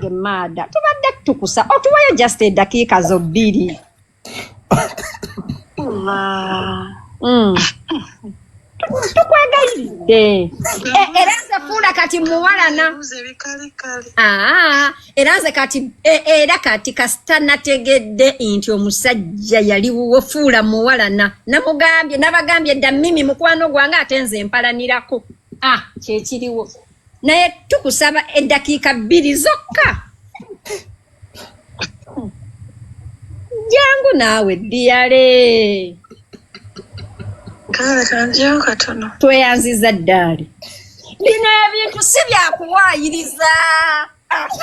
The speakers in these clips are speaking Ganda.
Bannange maada, tubadde tukusa otuwayo just eddakiika zo 2. Tukwegayiridde. Era nze fuula kati muwalana. Ebibuuzo ebikalikali. Aa, era nze kati era kati kasita nategedde nti omusajja yali wuwo, fuula muwalana. Namugambye, nabagambye dda, Mimi mukwano gwange, ate nze mpalanirako. Ah, kyekiriwo, naye tukusaba eddakiika 2 zokka. Jangu naawe ddiyale. Kale kanjeyo katono. Tweyanziza ddaali. Bino ebintu si byakuwaayiriza.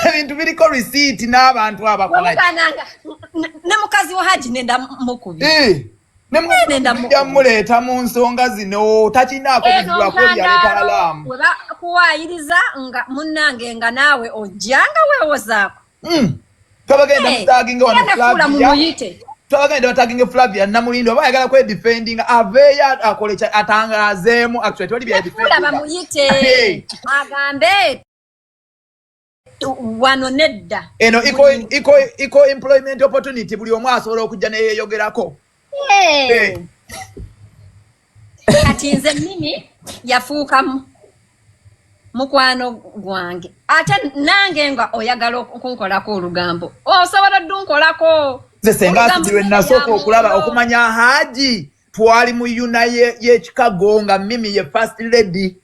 Ebintu biriko risiiti n'abantu abakola. Wemugananga ne mukazi wa Haji nenda mukubi. Eh, ne Nenda mujja muleeta mu nsonga zino, takinaako Eno buzibu akoli yaleeta ntandaalo alaamu. we bakuwaayiriza nga munnange nga naawe ojjanga weewozaako. Twabagenda Eh, mutaginga wano era nafuula Flavia. mumuyite. Twabagenda bataginge Flavia Namulindwa, oba ayagala kwedefendinga aveeyo akole atangazeemu, actually tewali bya Nafuula defendinga. bamuyite. Hey. Agambe wano nedda. Eno equal employment opportunity, buli omu asobola okujja neyeyogerako. Hey. Hey. Kati nze Mimi yafuuka mukwano gwange, ate nange nga oyagala okunkolako olugambo osobola oddunkolako. Nze senga Olugambo Asidi lwe nasooka lya okulaba mwoyo. okumanya Haji, twali mu UNAA y'e Chicago nga Mimi ye first lady.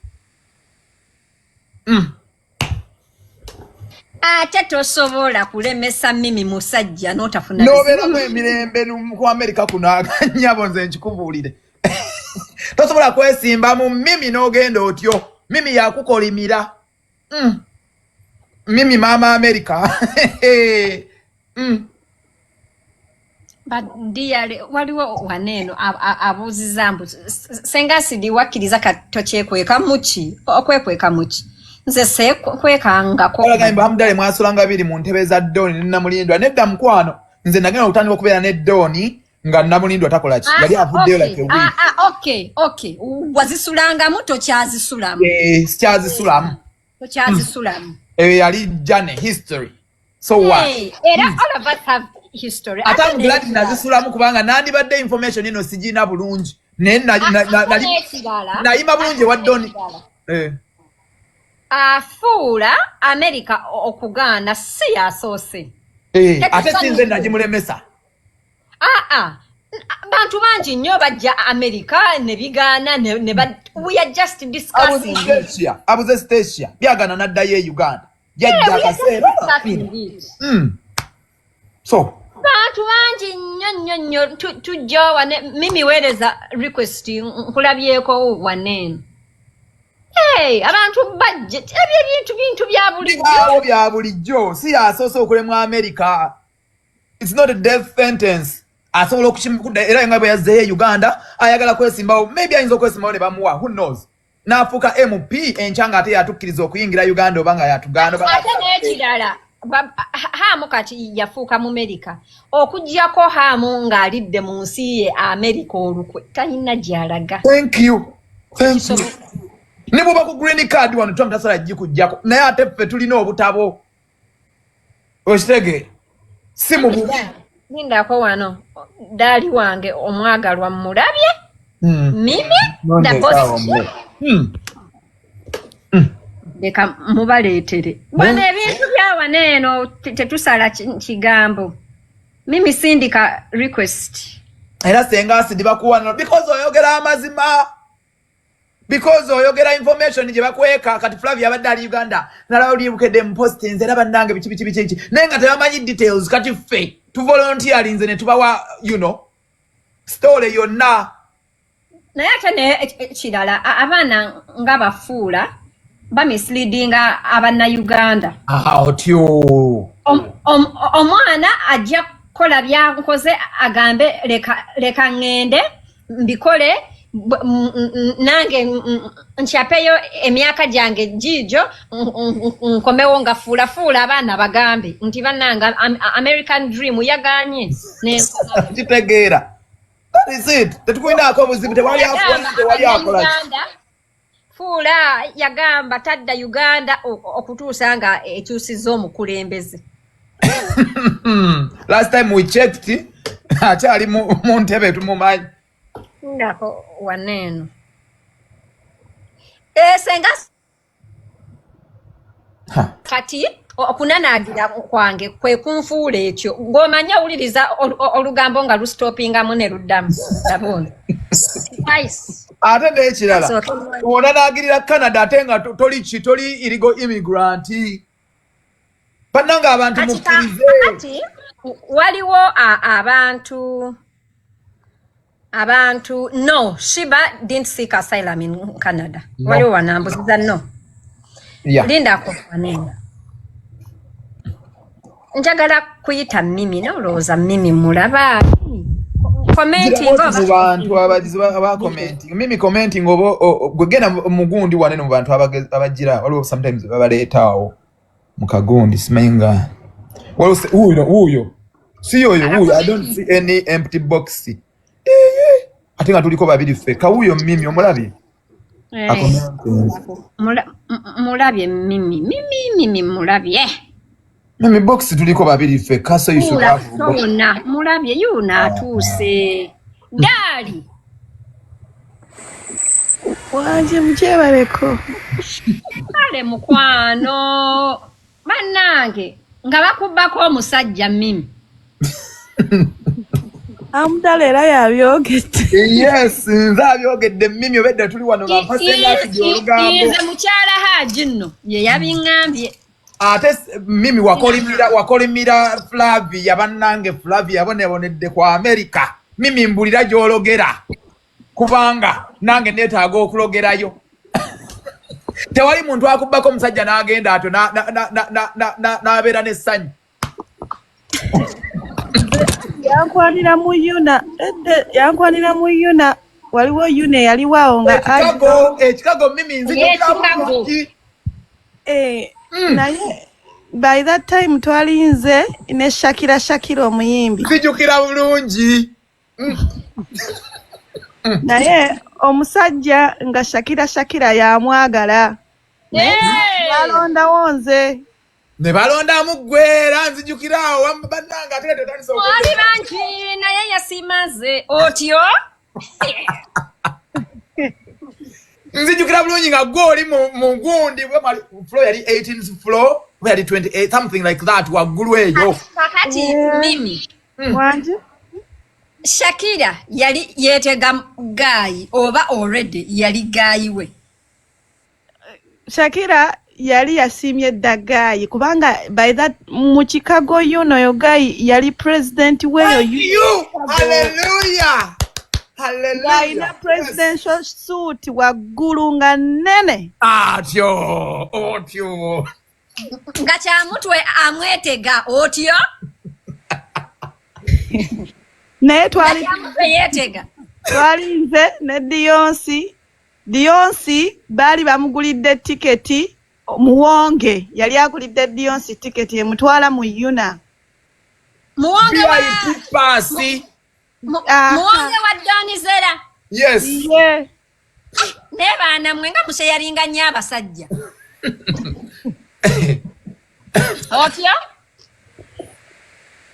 Ate tosobola kulemesa Mimi musajja n'otafuna Nobeeramu bizibu. emirembe ku Amerika kuno, aganyabo nze nkikubuulire, tosobola kwesimba mu Mimi n'ogenda otyo. Mimi yakukolimira. Mimi maama Amerika. Badiyale, waliwo waneeno abuuziza mbu senga Sidi wakkiriza kati tokyekweka muki? Okwekweka muki? Nze seekwekangako. Olagamba Hamdale mwasulanga biri mu ntebe za Doni ne Namulindwa. Nedda mukwano, nze nagenda okutandika okubeera ne Doni nga Namulindwa takola ki, yali avuddeyo like a week. Ah, ah, okay, wazisulangamu, tokyazisulamu? Eh, sikyazisulamu. Tokyazisulamu. Eyo yali journey history, so what? Hey, era all of us have history. Ate Ate I'm glad n'ekirala- nazisulamu kubanga nandibadde information eno sigina bulungi, naye Ate n'ekirala- nayima bulungi ewa ate Doni. n'ekirala. Eh. Afuula Amerika okugaana si yasoose. Eh, Tetusanyu- ate sinze nagimulemesa. Aa, bantu bangi nnyo bajja Amerika ne bigaana ne we are just discussing it. Abuze abuze Stacia, byagaana n'addayo e Uganda, yajja Yeah, we are just akaseera. discussing it. So Bantu bangi nnyo nnyo nnyo tujja wane. Mimi weereza request, nkulabyeko waneeno. Hey, abantu bajje, ebyo ebintu bintu bya bulijjo. Bibaawo bya bulijjo, si yasoose okulemwa America. It's not a death sentence, asobola okukimukudda era nga bwe yazzeeyo e Uganda ayagala kwesimbawo, maybe ayinza okwesimbawo ne bamuwa, who knows, n'afuuka MP enkya nga ate yatukkiriza okuyingira Uganda oba nga yatugaana oba Ate n'ekirala, Haamu kati yafuuka mu Merika, okugyako Haamu ng'alidde mu nsi ye Amerika olukwe, talina gy'alaga. Thank you, thank you. Kisoboka. Ne bwoba ku green card wano, Trump tasobola gikugjako, naye ate ffe tulina obutabo, okitegeera, si mu bubi. Lindako wano, daali wange omwagalwa mmulabye. Mimi the boss. Leka mubaleetere wano ebintu bya wano eno, tetusala kigambo. Mimi sindika request. Era senga Asidi bakuwana because oyogera amazima, because oyogera information gye bakweka. Kati Flavia abadde ali Uganda nalaba olibukedde mupostinze era bannange biki biki biki biki, naye nga tebamanyi details. Kati ffe tuvolunteerinze ne tubawa story yonna. Naye ate naye ekirala, abaana nga bafuula bamisleadinga Abannayuganda. Aha, otyo. Omwana ajja kukola byankoze, agambe leka ŋŋende mbikole, nange nkyapeyo emyaka gyange giigyo, nkomewo nga fuulafuula abaana bagambe nti bannange American dream yaganye. Kitegeera, that is it, tetukulinaako obuzibu, tewali akola, tewali akola ki. Abannayuganda Fuula yagamba tadda Uganda okutuusa nga ekyusizza omukulembeze. Last time we checked, akyali mu ntebe, tumumanyi. Ndako waneeno. Senga kati okunanaagira kwange kwe kunfuula ekyo ng'omanya owuliriza olugambo nga lusitopingamu ne luddamu. Laba ono. Spice. Ate n'ekirala, onanaagirira Canada ate nga toli ki, toli illegal immigrant. Bannange abantu, mukkirize. Kati waliwo abantu no, Sheebah didn't seek asylum in Canada. No. Waliwo wanambuziza no. Lindako waneeno, njagala kuyita Mimi nolowooza Mimi mulaba commenting. Mu bantu abagizi aba commenting, Mimi commenting oba gwe genda mu gundi wanene mu bantu abagira waliwo sometimes babaleeta awo mu kagundi, simanyi nga waliwo wuuyo, wuuyo, si yoyo wuuyo. I don't see any empty box. Eye, ate nga tuliko babiri ffekka. Wuuyo Mimi, omulabye? Acommenting. Mulabye Mimi, Mimi, Mimi mulabye. Mimi box tuliko babiri ffekka, so you should Fuula have box. Tona mulabye yuno atuuse gaali. Wanje, mukyebaleko. Kale mukwano, bannange nga bakubbako omusajja Mimi. Amudala era yabyogedde. Yes, nze abyogedde. Mimi, obedda tuli wano nga mpasenga olugambo. Nze mukyala Haji nno ye yabiŋŋambye. Ate Mimi wakolimira Flavia. Bannange, Flavia yabonebonedde ku America. Mimi, mbulira gy'ologera, kubanga nange neetaaga okulogerayo. Tewali muntu akubbako omusajja n'agenda atyo n'abeera n'essanyu. Yankwanira mu UNAA edde, yankwanira mu UNAA. Waliwo UNAA eyaliwo awo nga Ekikago, ekikago, Mimi, nzijukira Ekikago. bulungi. Naye by that time twalinze ne Shakira, Shakira omuyimbi. Nzijukira bulungi. Naye omusajja nga Shakira, Shakira yamwagala, balondawo nze. Ne balondamu ggwe, era nzijukira awo bannange ate tetandisa. Oli bangi naye yasiima nze otyo. Nzijukira bulungi nga gwe oli mu gundi bwe floor yali 18th floor oba yali 28, something like that, waggulu eyo. Kakati Mimi, Wanje. Shakira yali yeetega guy oba already yali guy we? Shakira yali yasiimye dda guy, kubanga by that mu Chicago UNAA oyo guy yali president weeyo. Thank you. Hallelujah. Hallelujah. Ng'alina presidential suit waggulu nga nnene. Atyo, otyo. Nga kyamutwe amwetega otyo. Naye twali Kyamutwe yeetega. Twalinze ne Beyonce. Beyonce baali bamugulidde tiketi. Muwonge yali agulidde Beyonce tiketi emutwala mu UNAA. Muwonge wa VIP pass. Muwonge wa Donizera? Yes. Ye. Naye baana mmwe nga musheyalinga nnyo abasajja otyo.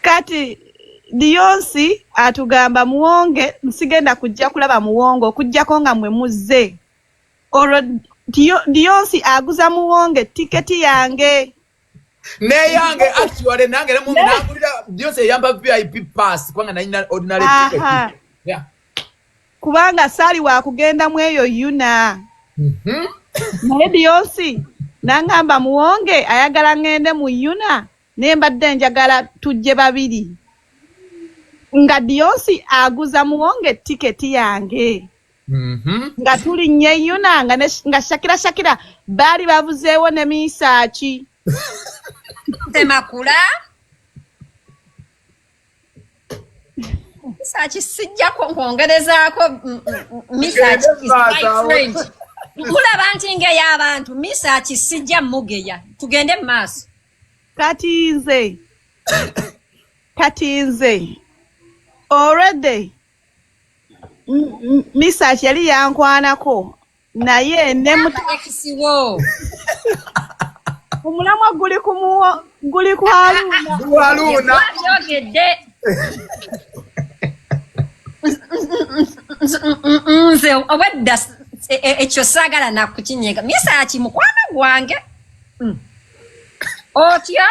Kati Beyonce atugamba, "Muwonge, nsigenda kujja kulaba Muwonge okugjako nga mwe muzze." Olwo Beyonce aguza Muwonge tiketi yange. Neyange actually, nange nagulira Beyonce, eyamba VIP pass kubanga nalina ordinary ticket. Yeah. Kubanga saali wakugenda mu eyo UNAA. Naye Beyonce nangamba, "Muwonge ayagala ŋŋende mu UNAA, naye mbadde njagala tujje babiri." Nga Beyonce aguza Muwonge tiketi yange. Nga tulinnya UNAA nga, nga Shakira, Shakira baali bavuzeewo ne Misaaki. Temakula Misaaki sijjako nkwongerezaako. Misaaki is my friend. Mulaba nti ngeya abantu, Misaaki sijja mugeya, tugende mu maaso. Kati nze already Misaaki yali yankwanako. Naye ne ekisiwo omulamwa guli ku muwo guli ku Haruna. Haruna. Wabyogedde. Nze obwedda ekyo saagala nakukinyega. Misaaki mukwano gwange. Otyo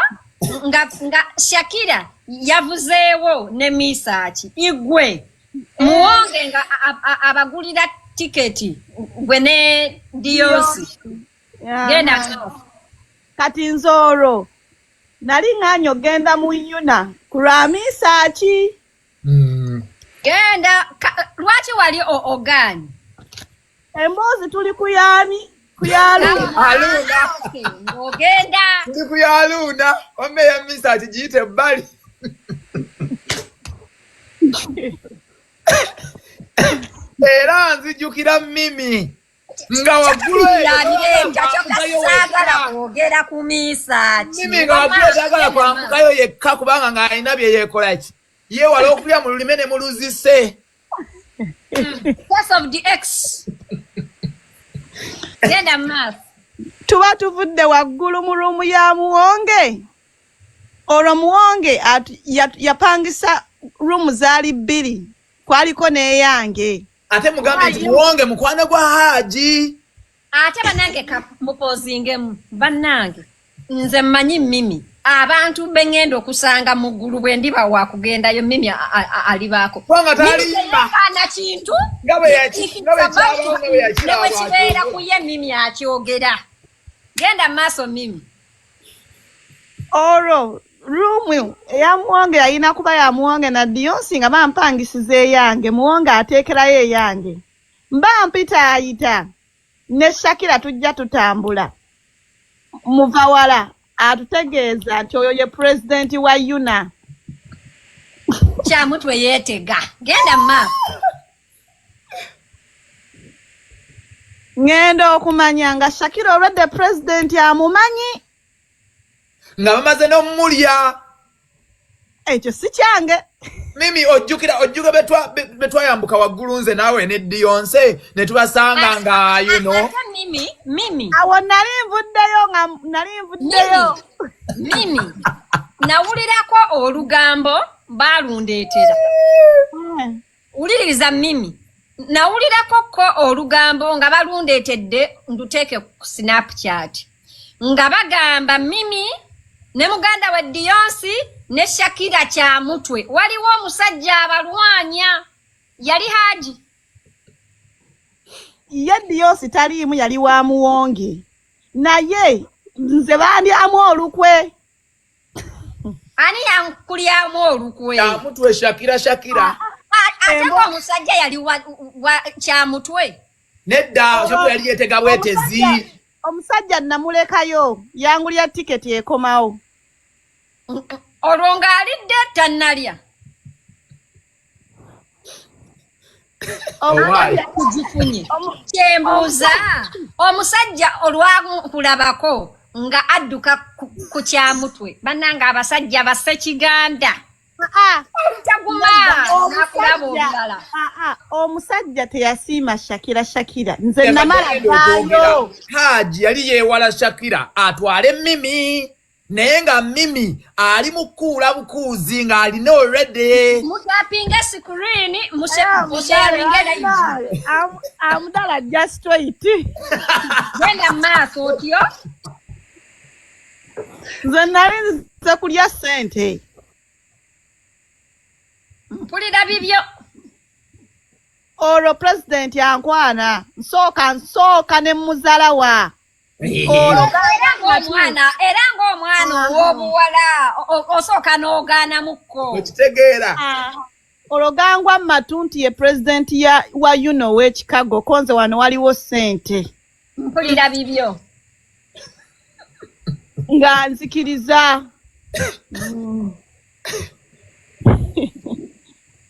nga Shakira yavuzeewo ne Misaaki igwe Muwonge nga abagulira tiketi gwe ne Diosi. Genda. Kati nze olwo nali ŋŋaanye okugenda mu UNAA ku lwa Misaaki. Genda lwaki wali ogaanye? Emboozi tuli ku yaani? Ku ya Luna. Aluna. Ogenda. Tuli ku ya Luna. Wamma eya Misaaki giyite ebbali. Era nzijukira Mimi nga waggulu saagala kwogera ku Misaaki. Mimi nga waggulu tayagala kwambukayo yekka kubanga ng'alina bye yeekola ki. Yeewala okulya mu lulime ne mu luzise. Curse of the ex. Genda maaso. Tuba tuvudde waggulu mu ruumu ya Muwonge. Olwo Muwonge yapangisa ruumu zaali bbiri, kwaliko n'eyange. Ate mugambe nti Muwonge mukwano gwa Haji. Ate bannange mupozingemu bannange nze mmanyi Mimi abantu be ŋŋenda okusanga mu ggulu bwe ndiba wa kugendayo Mimi alibaako. Kubanga talimba. Mimi kintu Nga bwe yakiraba, nga bwe yakiraba. Ne bwe kibeera ku ye Mimi akyogera. Genda maaso Mimi. Olwo ruumu eya Muwonge yalina kuba ya Muwonge na Dionsi nga bampangisiza eyange, Muwonge ateekerayo eyange. Mba mpita ayita ne Shakira tujja tutambula. Muvawala atutegeeza nti oyo ye pulezidenti wa UNAA. Kyamutwe yeetega. Genda maaso. Ŋŋenda okumanya nga Shakira olwedde pulezidenti amumanyi. Nga bamaze n'omulya. Ekyo si kyange. Mimi ojjukira betwayambuka waggulu nze naawe ne Dionse ne tubasanga nga you know. Mimi, Mimi. Awo nali nvuddeyo nga nali nvuddeyo. Mimi, nawulirako olugambo baalundeetera. Wuliririza Mimi. Nawulirako ko olugambo nga balundeetedde nduteeke ku Snapchat. Nga bagamba Mimi ne muganda we Dionsi ne Shakira Kyamutwe. Waliwo omusajja abalwanya yali Haji. Ye Dionsi taliimu yali wa Muwonge. Naye nze bandyamu olukwe. Ani yankulyamu olukwe? Kyamutwe Shakira Shakira. Ate omusajja yali wa Kyamutwe. Nedda Shakira yali yeetega bwetezi. Omusajja namulekayo yangulya tiketi ekomawo. Olwo ng'alidde tannalya. Kugifunye. Kyembuuza omusajja olwakulabako nga adduka ku Kyamutwe. Bannange abasajja bassekiganda. Taguma nakulaba olulala. Omusajja teyasiima Shakira Shakira. Nze namala gaayo. Haji yali yeewala Shakira atwale Mimi. Naye nga Mimi ali mu kukuula bukuuzi ng'alina already. Mutapinge screen, musharinge live. Amudala just straight. Genda maaso otyo. Nze nali nze kulya ssente. Mpulira bibyo. Olwo pulezidenti ankwana nsooka ne muzala wa. Era ng'omwana ow'obuwala osooka n'ogaanamukko. Okitegeera. Olwo gangwa matu nti ye pulezidenti wa UNAA ow'e Chicago konze wano waliwo ssente. Mpulira bibyo. Nga nzikiriza.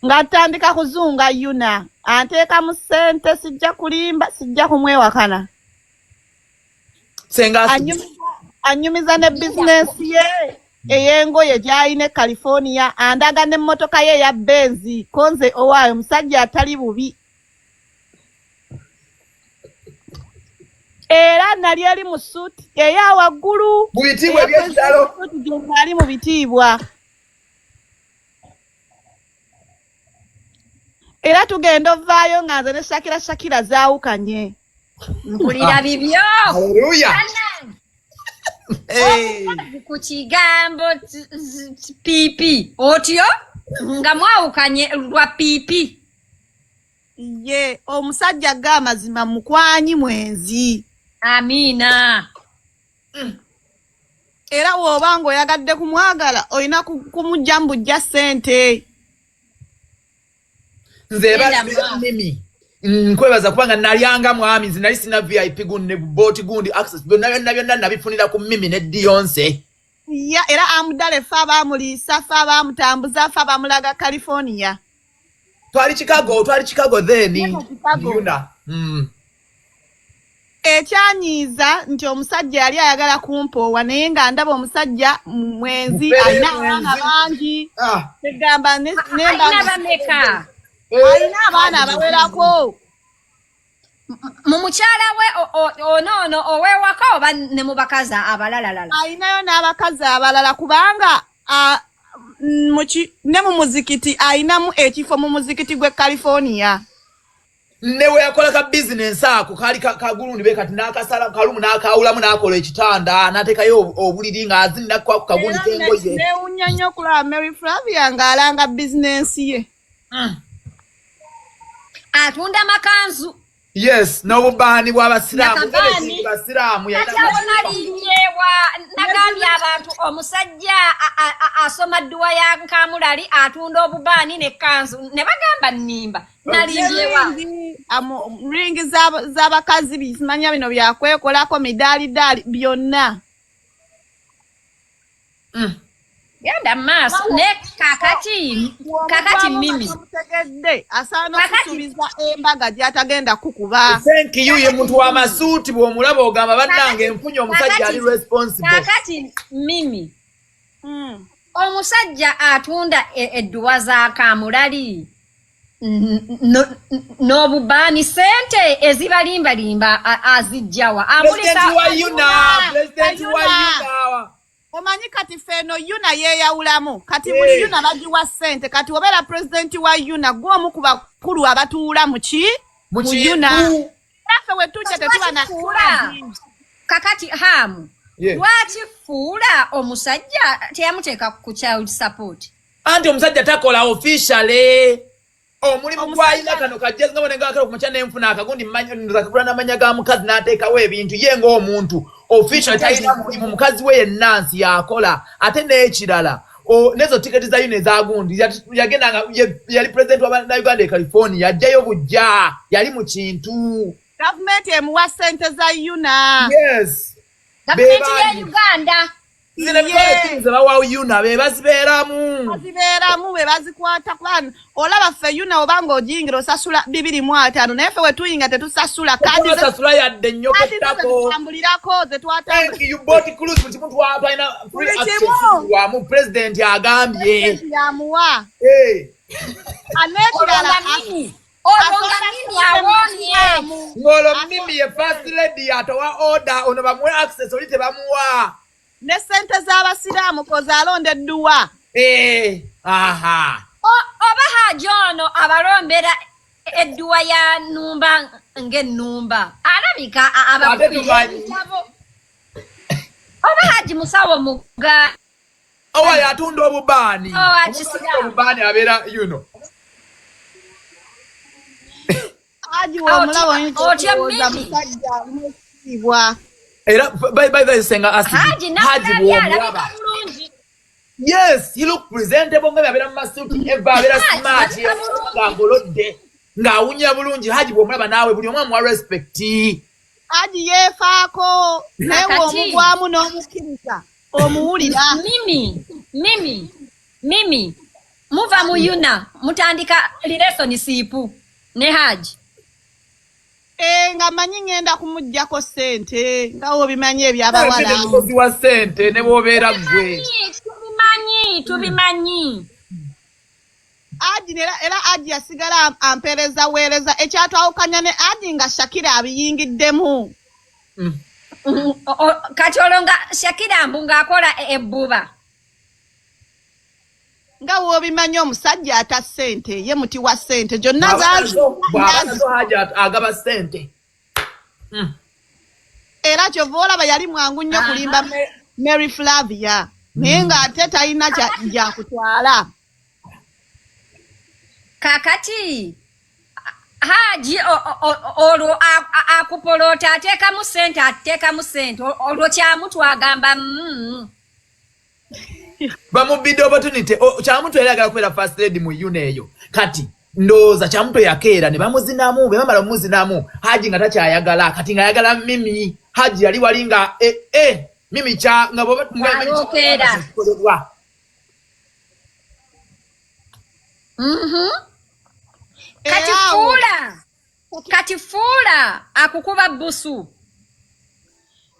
Ng'atandika kuzunga UNAA anteekamu ssente sijja kulimba sijja kumwewakana. Anyumiza ne bizinensi ye ey'engoye gy'alina e California andaga n'emmotoka ye eya Benz konze owaayo omusajja atali bubi. Era nali eri mu suuti eya waggulu. Mu bitiibwa eby'ekitalo. Suuti gye nali mu bitiibwa. Era tugenda ovaayo nga nze ne Shakira Shakira zaawukanye. Mpulira bibyo. Haleluya. Bannange, Hey. ku kigambo piipi otyo nga mwawukanye lwa piipi. Ye omusajja ga amazima mukwanyi mwenzi. Amiina. Era bw'oba ng'oyagadde kumwagala olina kumujja mu bujja ssente. Nze Genda ebazira maaso. Mimi, nkwebaza kubanga nalyanga mwami, nze nali sina VIP gundi ne boat gundi access, byonna byonna byonna nabifunira ku Mimi ne Deyonce. Ya era amudale ffe abaamuliisa, ffe abaamutambuza, ffe abamulaga California. Twali Chicago, twali Chicago then. Yena Chicago. Yuna. Ekyanyiiza nti omusajja yali ayagala kumpoowa, naye nga ndaba omusajja mwenzi, Mufere, alina abaana mwenzi. bangi. Ah. Egamba nemba Alina bameka? Alina abaana abawerako. Mu mukyala we onoono ow'ewaka oba ne mu bakazi abalalalala? Alinayo n'abakazi abalala, kubanga ne mu muzikiti alinamu ekifo mu muzikiti gw'e California. Ne we yakola ka bizinensi ako kaali kagulundi be kati n'akasala kalumu n'akawulamu n'akola ekitanda n'ateekayo obuliri ng'azinira ku kagundi Era k'engoye. Neewuunya nnyo okulaba Mary Flavia ng'alanga bizinensi ye. Atunda makanzu. Yes, n'obubaani bw'abasiraamu. Nakabaani. Basiraamu. Kati awo nalinyewa nagambye abantu omusajja asoma dduwa ya nkamulali atunda obubaani n'ekkanzu, ne bagamba nnimba. Nalimbyewa? Ringi z'abakazi, bisimanya bino byakwekolako, midaalidaali byonna. Genda mu maaso ne kakati Mimi. Omutegedde asaana Kakati- okusuubiza embaga gy'atagenda kukuba. Thank you. Ye muntu w'amasuuti, bw'omulaba ogamba bannange nfunye omusajja ali responsible. Kakati Mimi, omusajja atunda edduwa za kamulali n'obubaani, sente ezibalimbalimba azijjawa? President wa UNA, president wa Yuna. UNA. Omanyi kati ffe eno UNA yeeyawulamu kati buli UNA bagiwa ssente. Kati obeera pulezidenti wa UNA, gwe omu ku bakulu abatuula mu ki, Mu mu kintu. UNA. Era ffe we tujja tetuba na Lwaki fuula? Kakati Hamu, lwaki fuula omusajja teyamuteeka ku child support? Anti omusajja takola officially, omulimu Omusajja- gwalina kano kajja nga bonegakala kumakya nenfuna akagundi kagula n'amanya ga mukazi n'ateekawo ebintu. Ye ng'omuntu officially talina mulimu, mukazi we ye nansi yakola. Ate n'ekirala, nezo tiketi za UNA ezagundi yagendanga yali president wa Uganda e California, yajjayo bujja, yali mu kintu. Gavumenti emuwa ssente za UNA. Yes. Gavumenti ya Bebanyi. Uganda. Zino emitwalo 10 ze bawa UNA be bazibeeramu. Bazibeeramu, be bazikwata, kubanga olaba ffe UNA oba ng'ogiyingira osasula 250, naye ffe we tuyinga tetusasula. Kaadi Sasula yadde nnyo kaadi zo kettako. zetutambulirako, zetwatambulira. Thank you, boat cruise, buli kimu twalina free Buli access. kimu. Wamu president agambye. Yamuwa. Eh, An'ekirala Olwo nga Mimi, olwo nga Mimi awonye. Ng'olwo Mimi ye first lady atowa order, ono bamuwe access, oli tebamuwa. Ne ssente z'abasiraamu koze alonda edduwa. Eh, aha. Oba Haji ono abalombera edduwa ya numba ng'ennumba alabika Ate abakubira tumanyi. ebitabo. Oba Haji musawo muga Owa yatunda obubaani. Oh, Omuntu akisiraamu. atunda obubaani abeera yuno. Haji w'omulaba oyinza Otya okulowooza Mimi? musajja mwekitiibwa. Era by the way, senga Acid, Haji Haji nakulabye alabika bw'omulaba. bulungi. Yes, he look presentable nga abeera mu masuuti eva abeera Haji smart, alabika bulungi. ng'agolodde ng'awunya bulungi. Haji bw'omulaba naawe buli omu amuwa respect. Haji yeefaako, naye Kakati. w'omugwamu n'omukkiriza omuwulira. Mimi, Mimi, Mimi, muva mu UNA mutandika relationship ne Haji? Eh, nga manyi ŋŋenda kumuggyako ssente nga wobimanyi ebyabawala. Mukozi wa ssente ne bw'obeera ggwe. Tubimanyi, tubimanyi, tubimanyi. Haji era Haji yasigala ampeereza weereza. Ekyatwawukanya ne Haji nga Shakira abiyingiddemu. Kati olwo nga Shakira mbu ng'akola ebbuba. Nga w'obimanyi omusajja ata ssente, ye muti wa ssente gyonna. Bw'aba nazo Haji agaba ssente. Era kyova olaba yali mwangu nnyo kulimba Mary Flavia, naye ng'ate talina gyakutwala. Kakati Haji olwo akupoloota, ateekamu ssente, ateekamu ssente, olwo Kyamutu agamba, Bamubbidde opportunity. Kyamutu yali agala kubeera first lady mu UNAA eyo. Kati ndowooza Kyamutu yakeera ne bamuzinamu, bwe bamala omuzinamu, Haji nga takyayagala, kati ng'ayagala Mimi. Haji yali wali nga Mimi kya nga bw'oba Alookeera. Kikolebwa. Kati Era awo- fuula, kati fuula akukuba busu.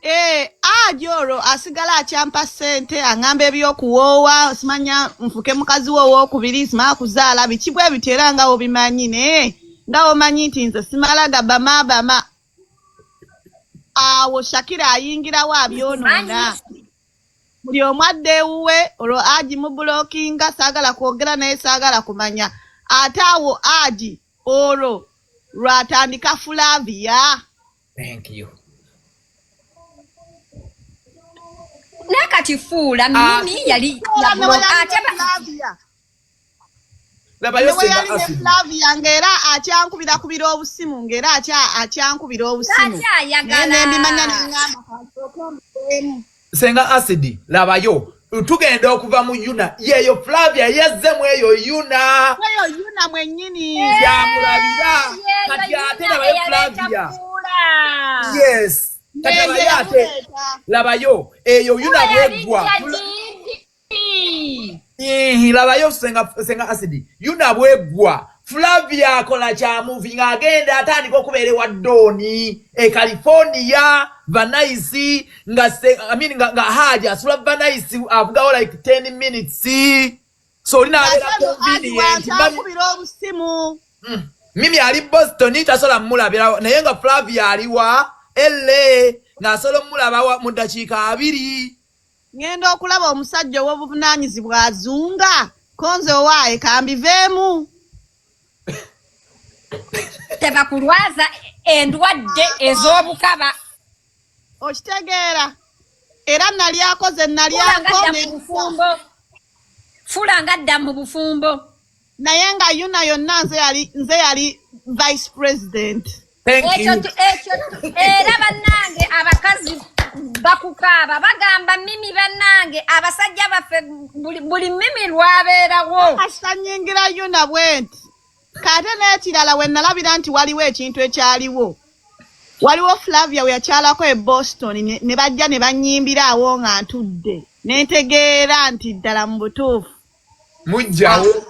Eh, aji olwo asigala akyampa ssente, aŋŋamba ebyokuwoowa, simanya nfuke mukazi we owookubiri, simanya kuzaala biki bwe bityo. Era nga obimanyi, naye nga omanyi nti nze simala gabama bama. Awo Shakira ayingirawo abyonoona, buli omu adda ewuwe. Olwo aji mublockinga, saagala kwogera naye, saagala kumanya. Ate awo aji olwo lwatandika Flavia. Thank you. Naye kati fuula Ah. Mimi yali Olaba ne ate yali ne Flavia. Labayo Ne bwe Senga yali ne Acid. Flavia ng'era akyankubira kubira obusimu, ng'era akyankubira obusimu, Akyayagala. naye nembimanya, neŋŋamba kansooke mbiveemu. Senga Acid, labayo, tugenda okuva mu UNAA yeeyo, Flavia yazzemu eyo UNAA. Eyo UNAA mwennyini. Yamulabira. Yeeyo Kati ate UNAA labayo eyaleeta Flavia. Fuula. Yes, kati Yeeyo labayo ate yamuleeta. labayo eyo UNAA Fuula yali bweggwa. jadidi. Ihi, labayo Senga Acid, UNAA bweggwa, Flavia akola kyamuvi ng'agenda atandika okubeera ewa Doni e California Van Nuys, nga I mean, nga Haji asula Van Nuys, avugawo like 10 minutes, so olina abeera Ate no Haji convenient. wankyankubira obusimu. Mimi ali Boston, tasobola mumulabira, naye nga Flavia aliwa LA, ng'asobola omulaba mu ddakiika 20. Ŋŋenda okulaba omusajja ow'obuvunaanyizibwa azunga konze, owaaye kambiveemu. Tebakulwaza endwadde ez'obukaba. Okitegeera, era nalyako ze Fuula nga nalyako dda mu bufumbo, fuula nga dda mu bufumbo. Naye nga UNAA yonna nze yali vice president. Thank Ekyo you. Ekyo era bannange abakazi bakukaaba, bagamba Mimi, bannange abasajja baffe buli Mimi lwabeerawo. Kasita nyingira UNAA bwe nti kate n'ekirala we nalabira nti waliwo ekintu ekyaliwo, waliwo Flavia we yakyalako e Boston, ne bajja ne banyimbira awo nga ntudde, ne ntegeera nti ddala mu butuufu Mujjawo.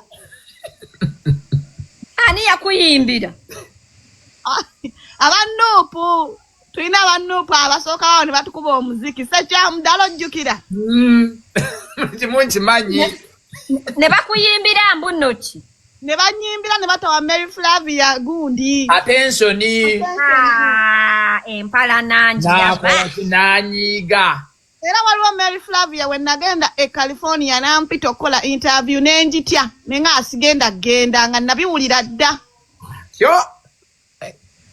Ani yakuyimbira? Aba NUP, tulina aba NUP abasookawo ne batukuba omuziki sekyamudala, ojjukira? Kimu nkimanyi. Ne bakuyimbira mbu nno ki? Ne banyimbira ne batawa Mary Flavia gundi. Attention. Ah, empalana njiraba. Nakola ki, nanyiiga. Era waliwo Mary Flavia we nagenda e California nampita okukola interview, nenjitya nenga asigenda genda nga nabiwulira dda. Kyo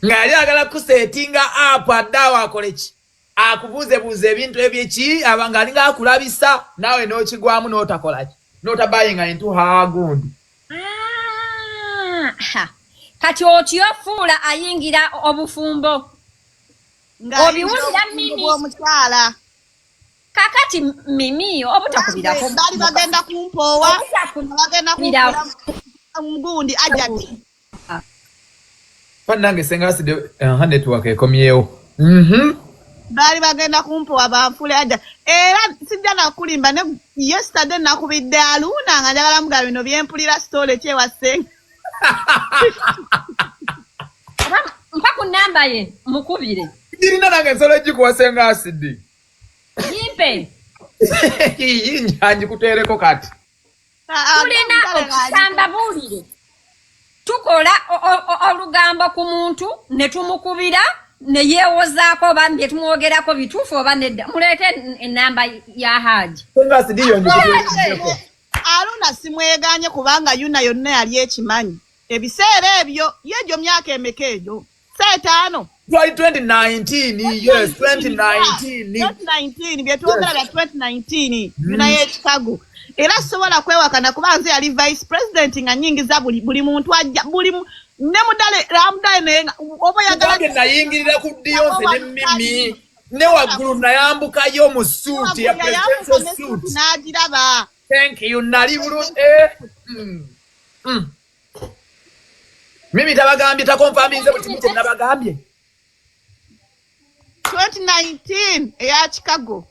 nga yali agala kusettinga up, addaawo akole ki, akubuuzebuuza ebintu ebyeki, aba ng'alinga akulabisa, naawe n'okigwamu n'otakola ki, n'otabayinga into her gundi. Ah, ha. Kati otyo fuula ayingira obufumbo. Nga Obiwulira, Mimi? Bw'omukyala. Kakati Mimi obutakubirako Baali bagenda kumpoowa, bagenda Obutakubira- kumpuula mugundi ajati. Bannange, Senga Acid, aha, network ekomyewo. Baali bagenda kumpowa banfule aja. Era sijja nakulimba, ne yesterday nakubidde Aluna nga njagala mugaba bino byempulira, story kyewasenga. Mpa ku namba ye mukubire. Girina nange, nsobola ogikuwa, Senga Acid. Yimpe. Yinja ngikuteereko kati. Tulina okusamba buulire, tukola olugambo ku muntu ne tumukubira. ne yeewozaako oba bye tumwogerako bituufu oba nedda. Muleete ennamba ya Haji. Senga Acid yo njikuteekeko. Aruna simweganye kubanga Yuna yonna yali ekimanyi ebiseera ebyo. Ye egyo myaka emeka egyo? Seetaano. Twali 2019, yes, 2019. 2019, byetwogera bya 2019, Yuna y'e Chicago. Era sobola kwewakana kuba nze yali vice president nga nyingiza buli muntu ajja, buli ne mudale ramudale, naye oba oyagala. Kugambye nayingirira ku Deyonce ne Mimi ne waggulu nayambukayo mu suit ya presidential suit. N'agiraba. Thank you, nali bulungi. Mimi tabagambye, takonfaminze buli kimu kye nabagambye. 2019 eya Chicago.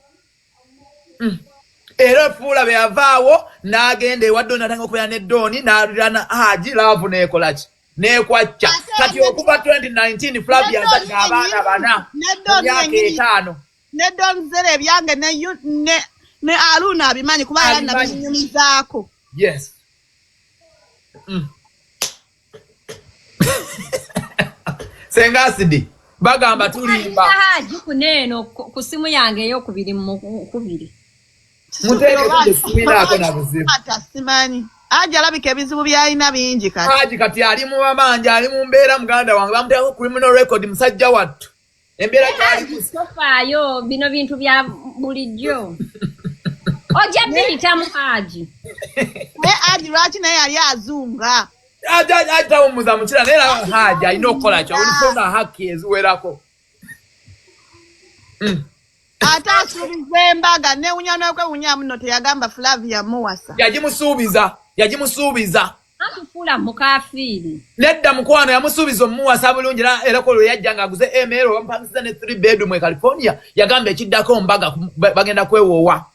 Era Fuula bwe yavaawo n'agenda ewa Doni, natanga okubeera ne Doni, n'alirana Haji, love neekola ki, neekwacca. Kati okuva 2019 Flavia azadde abaana bana Ne mu Don myaka yennyini. 5. Ne Don Zere ebyange ne Aruna abimanyi kuba era Abimanyi. nabinyumizaako. Yes. Senga Acid bagamba tulimba. Haji kuneeno ku simu yange eyokubiri mu kubiri. Muteeke na buzibu. Ata simanyi Haji alabika ebizibu byalina bingi kati. Haji kati ali mu mabanja, ali mu mbeera, muganda wange bamuteekako criminal record, musajja wattu, embeera gyali. Haji tofaayo, bino bintu bya bulijjo, ojja biyitamu Haji. Naye Haji lwaki naye yali azunga? Haji tawummuza mukira, naye era Haji alina okukola kyo olifuna haki eziwerako. Ate asuubiza embaga, newunya nokwewunya muno teyagamba Flavia muwasa. Yagimusuubiza, yagimusuubiza. Antufuula mukafiiri. Nedda mukwano, yamusuubiza omuwasa bulungi, era ko lwe yajja ng'aguze ML bamupangisiza ne 3 bedroom e California, yagamba ekiddako mbaga, bagenda kwewoowa.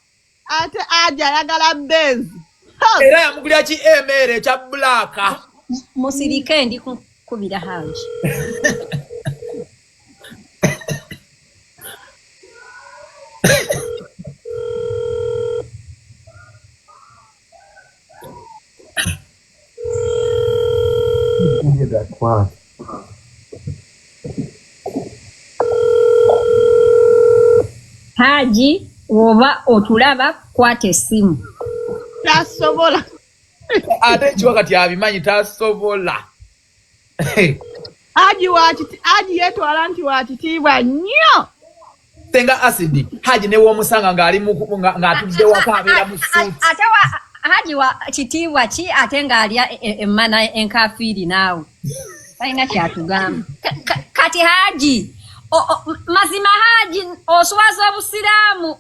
Ate Haji ayagala Benz. Era yamugulira ki ML ekya black. Musirike, ndi kukubira Haji. Get that quiet. Haji oba otulaba, kwata essimu. Tasobola. Ate ekiwa kati abimanyi tasobola. Haji wakiti, Haji yeetwala nti wakitiibwa nnyo. Senga Acid, Haji newomusanga ng'ali ng'atudde waka abeera mu suit. Ate wa Haji wa kitiibwa ki ate ng'alya emmana enkafiiri? Naawe talina kyatugamba. Kati Haji mazima Haji oswaza obusiraamu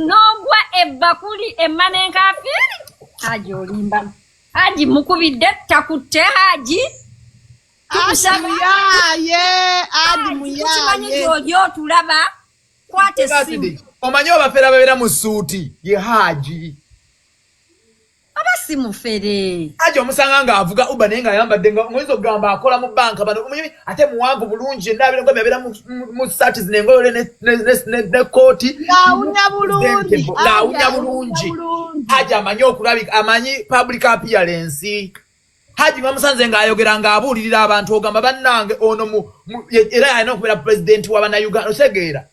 n'ogwa ebbakuli emmana enkafiiri. Haji olimba. Haji mukubidde takutte. Haji Haji tukusaba. muyaaye, Haji Tukimanyi muyaaye. gy'oli otulaba, kwata Senga essimu. Acid, omanyi abafeera babeera mu suuti ye Haji. Oba si mufere. Haji omusanga ng'avuga Uber naye ng'ayambadde nga oyinza okugamba akola mu banka. Bano omanyi ate muwanvu bulungi yenna abeera ng'abeera mu saati zino engolole ne kooti. Ng'awunya bulungi. Ng'awunya Haji bulungi. Bulungi. Haji amanyi okulabika, amanyi public appearance. Haji bamusanze ng'ayogera ng'abuulirira abantu, ogamba bannange ono era alina okubeera pulezidenti wa bannayuganda, otegeera?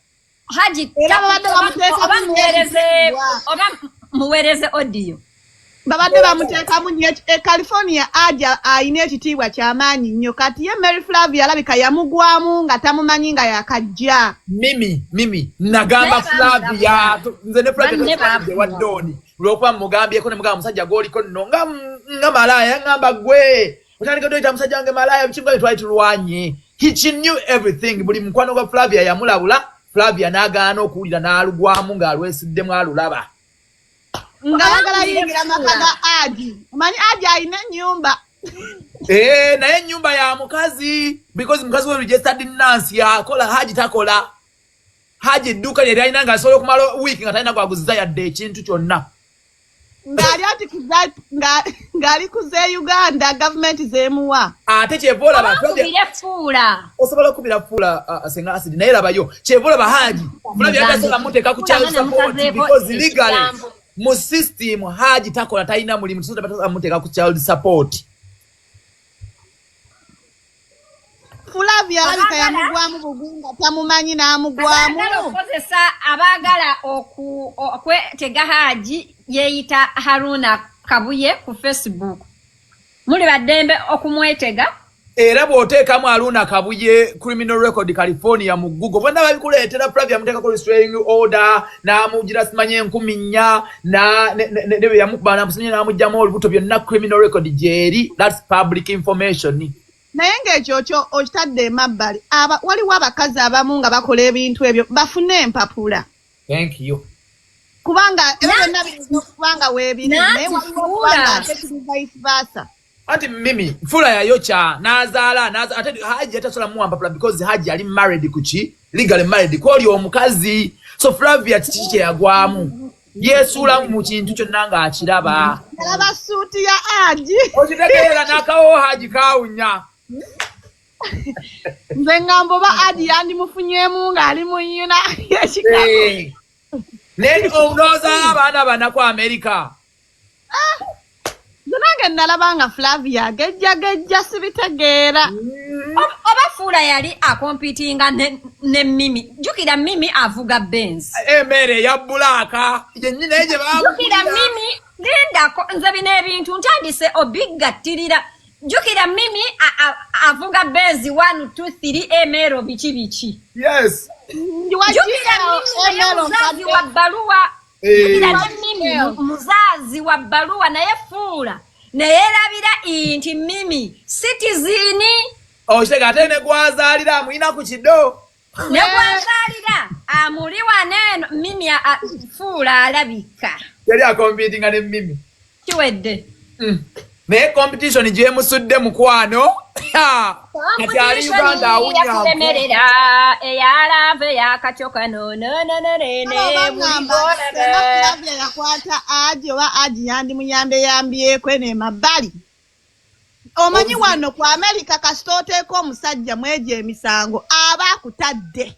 Haji Era babadde bamuteekamu oba nnyo muweereze ekitiibwa. Oba muweereze audio. Babadde bamuteekamu nnyo e California. Haji alina ekitiibwa kyamaanyi nnyo. Kati ye Mary Flavia alabika yamugwamu nga tamumanyi nga yakajja. Mimi, Mimi nagamba Naye Flavia nze ne Flavia Banne twatudde wa baafuwa. Doni lwokuba mugambyeko ne mugamba musajja gw'oliko nno nga malaaya, ngamba gwe otandika toyita musajja wange malaaya bikimugambe, twali tulwanye. He knew everything. Buli mukwano gwa Flavia yamulabula, Flavia n'agaana okuwulira n'alugwamu ng'alwesiddemu alulaba. Nga ayagala yingira maka ga Haji. Omanyi Haji alina ennyumba. Eh, naye ennyumba ya mukazi because mukazi we registered nurse yakola, Haji takola. Haji edduuka lye lyalina ng'asobola okumala wiiki nga talina gwaguziza yadde ekintu kyonna. Ng'ali ati ng'ali ku ze Uganda gavumenti zeemuwa. Ate kyeva olaba Kubire fuula. Osobola okubira fuula, Senga Acid, naye labayo kyeva olaba Haji Flavia tasobola muteeka ku child support because legally mu system Haji takola, talina mulimu, tasobola muteeka ku child support. Flavia alabika yamugwamu bugunga tamumanyi n'amugwamu. Abaagala okukozesa, abaagala okwetega Haji yeeyita Haruna Kabuye ku Facebook, muli baddembe okumwetega. Era bw'oteekamu Haruna Kabuye criminal record California mu Google, bonna babikuleetera. Flavia amuteekako restraining order, n'amugira simanye 4000, ne bwe yamukuba namusimanye n'amugyamu olubuto, byonna criminal record gyeri. That's public information. Naye ng'ekyo kyo okitadde emabbali, aba waliwo abakazi abamu nga bakola ebintu ebyo bafune empapula. Thank you. Kubanga ebyo byonna biyinza okuba nga weebiri, naye Nanti waliwo okuba nga Fuula. ate kiri vice versa. Anti Mimi, Fula yayokya n'azaala ate Haji atasobola muwa mpapula because Haji ali married ku ki, legally married kwoli omukazi. So Flavia kiki kye yagwamu? Yeesuulamu mu kintu kyonna ng'akiraba. Yalaba suuti ya Haji. Okitegeera n'akawo Haji kawunya. Nze ŋŋamba oba Haji yandimufunyeemu ng'ali mu nnyuna y'ekikago. Eh. Naye n'ozaala abaana bana ku Amerika. Nze nange nalaba nga Flavia agejjagejja, sibitegeera. Oba Fuula yali akompitinga ne Mimi. Jjukira Mimi avuga Benz. Emmere eya black yennyini naye gye Jjukira bamugulira. Mimi, lindako, nze bino ebintu ntandise obiggattirira. Jjukira Mimi avuga Benz 1 2 3 emero biki biki. Yes. Ndi wa Jjukira GL, Mimi naye ML. muzazi wa bbaluwa. Eh. Jjukira ne Mimi muzazi wa bbaluwa, naye Fuula neyerabira nti Mimi citizen. Okitega ate ne gwazaalira amuyina ku kido. Ne gwazaalira amuli waneeno Mimi Fuula alabika Yali akompitinga ne Mimi. Kiwedde. Naye competition gyemusudde, mukwano. Kati ali Uganda awunya. Yakulemerera eyalava eyakatyo kano nonononene. Oba ŋŋamba senga Flavia yakwata Haji, oba Haji yandimuyambeyambyeko eno emabbali. Omanyi wano ku Amerika kasita oteeka omusajja mwegyo emisango, aba akutadde.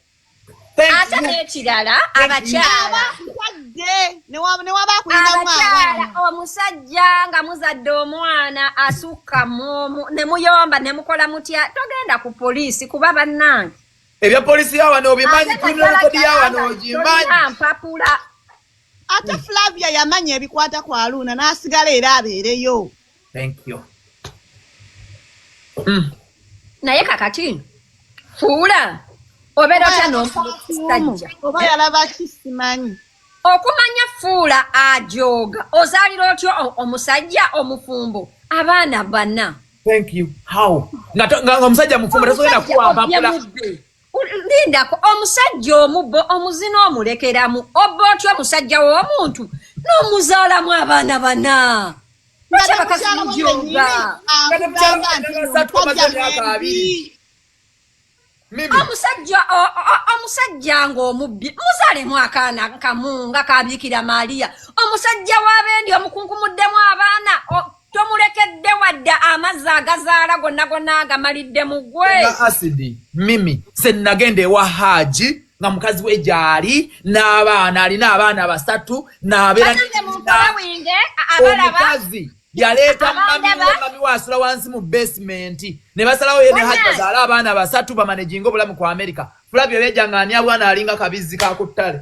Ate n'ekirala, abakyala, Aba akutadde newaba akuyinamu abakyala, abaana. Omusajja nga muzadde omwana asukka mu ne muyomba ne mukola mutya, togenda ku poliisi kuba bannange. Ebya polisi yawano obimanyi. Ate Criminal record yawano naddala ogimanyi. tolina mpapula. Ate Flavia yamanya ebikwata ku Aluuna n'asigala era abeereyo. Thank you. Naye kakati Fuula obeera otya n'omusajja? Oba yalaba ki, simanyi. Okumanya Fuula ajooga, ozaalira otya omusajja omufumbo abaana bana? Thank you. How nga omusajja mufumbo tasobola kuwa mpapula? Mubbe. Lindako, omusajja omubbo omuzina omulekeramu, obba otya omusajja w'omuntu n'omuzaalamu abaana bana? Lwaki abakazi mujooga? Akugamba nti Basatu bamaze omusajja emyaka mwembi. 20. Mimi. Omusajja omusajja ng'omubbi, muzaalemu akaana kamu nga kabiikira Maaliya. Omusajja w'abendi omukunkumuddemu abaana, tomulekedde wadde amazzi agazaala, gonna gonna agamalidde mu ggwe. Nga Acid, Mimi senagenda ewa Haji nga mukazi we gyali n'abaana, alina abaana basatu n'abeera. Banange munfolowinge abalaba. Omukazi yaleeta mami Abandaba. we, mami we asula wansi mu basement, ne basalawo ye ne Haji Bannange. bazaale abaana basatu bamanaginga obulamu ku America. Flavia byejja nga ani abwana alinga kabizzi kakuttale.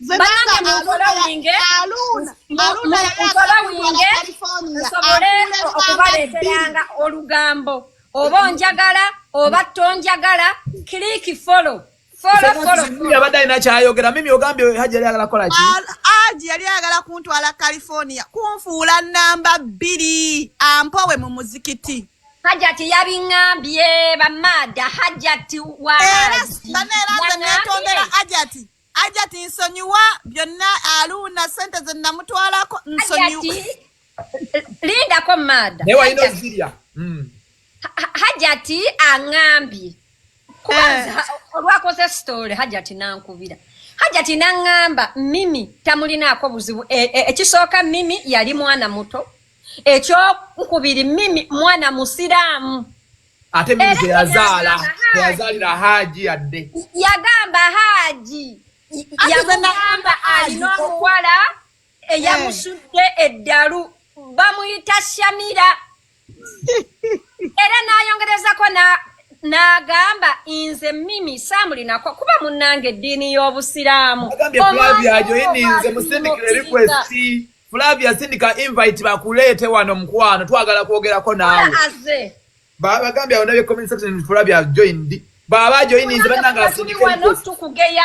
Nze Bannange nanga munfolowinge. Aluna Aluna yali Munfolowinge akatwala California, nsobole afuula okubaleeteranga olugambo. Oba onjagala oba tonjagala, click follow, follow, follow. Mimi abadde alina kyayogera. Mimi, ogambye Haji yali ayagala kukola ki? Haji yali ayagala kuntwala California kunfuula namba 2 ampowe mu muzikiti. Hajati yabiŋŋambye bamaada, Hajati wa Era Haji bana, era nze neetondera yaŋŋambye. Hajati. Hajati, nsonyiwa byonna. Aluna sente ze namutwalako, nsonyiwa. Hajati, lindako maada. Naye walina Hajati- ozirya. Hajati aŋŋambye kuba Eh. olwakoze story, Hajati nankubira, Hajati naŋŋamba Mimi tamulinaako buzibu. Ekisooka Mimi yali mwana muto, ekyokubiri Mimi mwana musiraamu. Ate Mimi Era teyazaala yagamba Haji. Teyazaalira Haji yadde. Yagamba Haji Ate ze yamugamba alina omuwala eyamusudde eddalu, bamuyita Shamira, era n'ayongerezako na N'agamba nze Mimi saamulinako kuba munnange eddiini y'Obusiraamu. Agambye Flavia ajoyininze, musindikire request. Flavia, sindika invite bakuleete wano, mukwano, twagala kwogerako naawe. Aze. Bagambye awo ndabye comment section, Flavia joined. Baba ajoyininze, bannange, tuli asindike wano request. Tukugeya.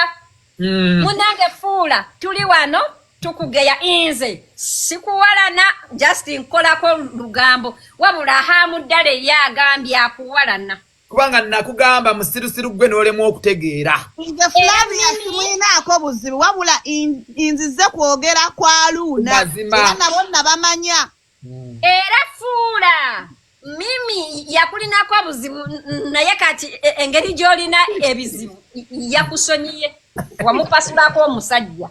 Munange fuula, tuli wano tukugeya. Nze sikuwalana, just nkolako lugambo, wabula hamuddala ye agambye akuwalana. Kubanga nakugamba musirusiru gwe n'olemu okutegeera. Nze Flavia simwinaako buzibu, wabula nzize kwogera kwa Luuna. Mazima. Era nabo nabamanya. Era fuula, Mimi yakulinako obuzibu, naye kati engeri gy'olina ebizibu yakusonyiye, wamupasulako omusajja.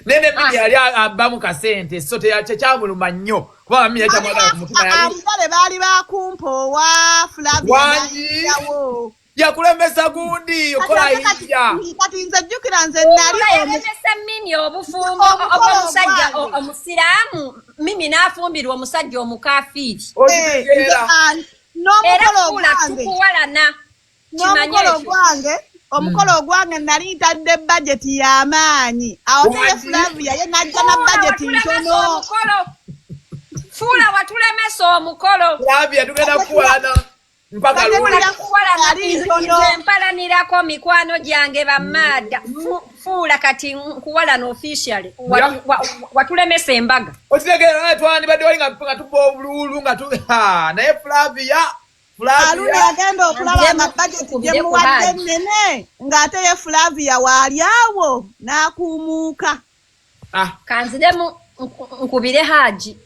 Nene Mimi yali abbamu kasente, so tekyamuluma nnyo kubanga Mimi yali tamwagala ku mutima yali Abale baali bakumpoowa Flavia. Wangi. Nayitawo. Yakulemesa gundi okola hijja. Kati nze jjukira nze nali Oba yalemesa Mimi obufumbo Omukolo obw'omusajja ogwange. omusiraamu, Mimi n'afumbirwa omusajja omukafiiri. Okitegeera? Era N'omukolo fuula, ogwange tukuwalana, kimanye n'omukolo ekyo. ogwange, omukolo ogwange nali ntadde bajeti y'amaanyi awo teye. Wangi. Flavia ye n'ajja na Fuula, bajeti watulemesa ntono. omukolo. Fuula, watulemesa omukolo. Flavia, tugenda kukuwalana mpaka Fuula, luli. Tukuwalana. Yali ntono. Nze mpalanirako mikwano gyange bamaada. Fuula, kati nkuwalana officially. Watulemesa embaga. Okitegeera? Naye twandibadde wali nga tuba obululu nga tu Ha, naye Flavia, Aluna Flavia yagenda okulaba nga Nzemu bajeti tukubire gye ku muwadde Haji. nnene, ng'ate ye Flavia waali awo n'akuumuuka. Ah, Kanziremu nkubire Haji.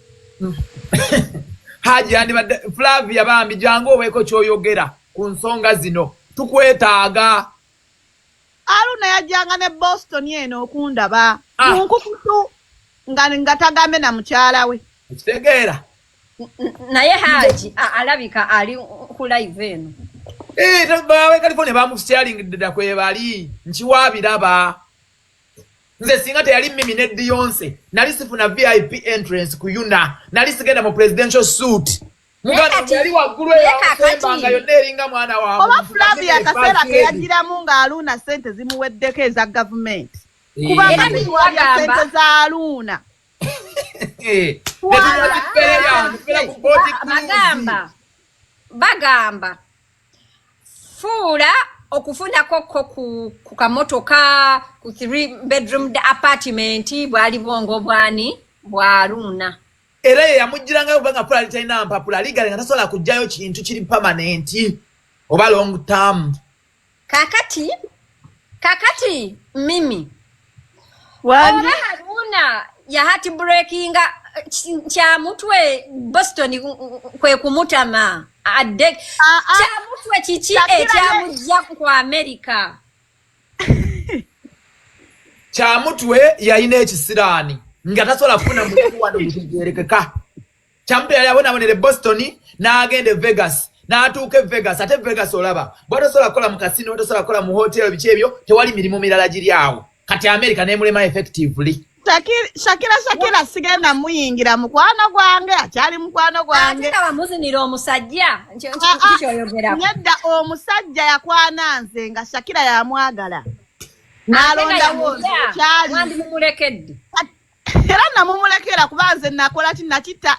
Haji yandibadde. Flavia bambi, jangu obeeko kyoyogera ku nsonga zino, tukwetaaga. Aluna yajjanga ne Boston eno okundaba Ah. mu nkukutu nga tagambe na mukyala we. Okitegeera? Naye Haji alabika ali ku live eno. Eh, bawe California bamusharingidde dda kwebali nkiwaabiraba. Nze singa teyali Mimi ne Deyonce, nali sifuna VIP entrance ku UNAA, nali sigenda mu presidential suit. Muganda yali waggulu Naye eyo kakati nga yonna eringa mwana wa Oba muntu. Flavia akaseera First ke lady. yagiramu ng'Aluuna sente zimuweddeko eza gavumenti, Eh. kubanga Era Mimi tuwalya bagamba sente za Aluuna. Eh, tetunywa zibeera, tubeera ku boat cruise. Bagamba fuula okufunako ko ku kamotoka ku three bedroom apartment bwali bwongo bwani bwaluuna. Era ye yamuggirangayo kubanga Fuula ali talina mpapula legally, nga tasobola kuggyayo kintu kiri permanent oba long term. Kakati Mimi, Wangi. oba Haruna yahati breakinga Kyamutwe Boston kwe kumutama adde. Ah, ah. Kyamutwe kiki Shakira ekyamujja ku America? Kyamutwe yalina ekisiraani nga tasobola kufuna mulimu wano gutegeerekeka. Kyamutwe yali abonabonera e Boston, n'agenda e Vegas, n'atuuka e Vegas. Ate Vegas olaba bwatasobola kukola mu casino, bwatasobola kukola mu hotel, biki ebyo, tewali mirimu mirala giri awo. Kati America nemulema effectively. Shakira sigenda muyingira, mukwano gwange, akyali mukwano Ate gwange. nga bamuzinira omusajja. Ah, ah, Kikyoyogerako. Nedda, omusajja yakwana nze nga Shakira yamwagala, n'alondawo nze kyali. Mwandi mumulekedde. Era namumulekera kuba nze nakola ki? Nakita.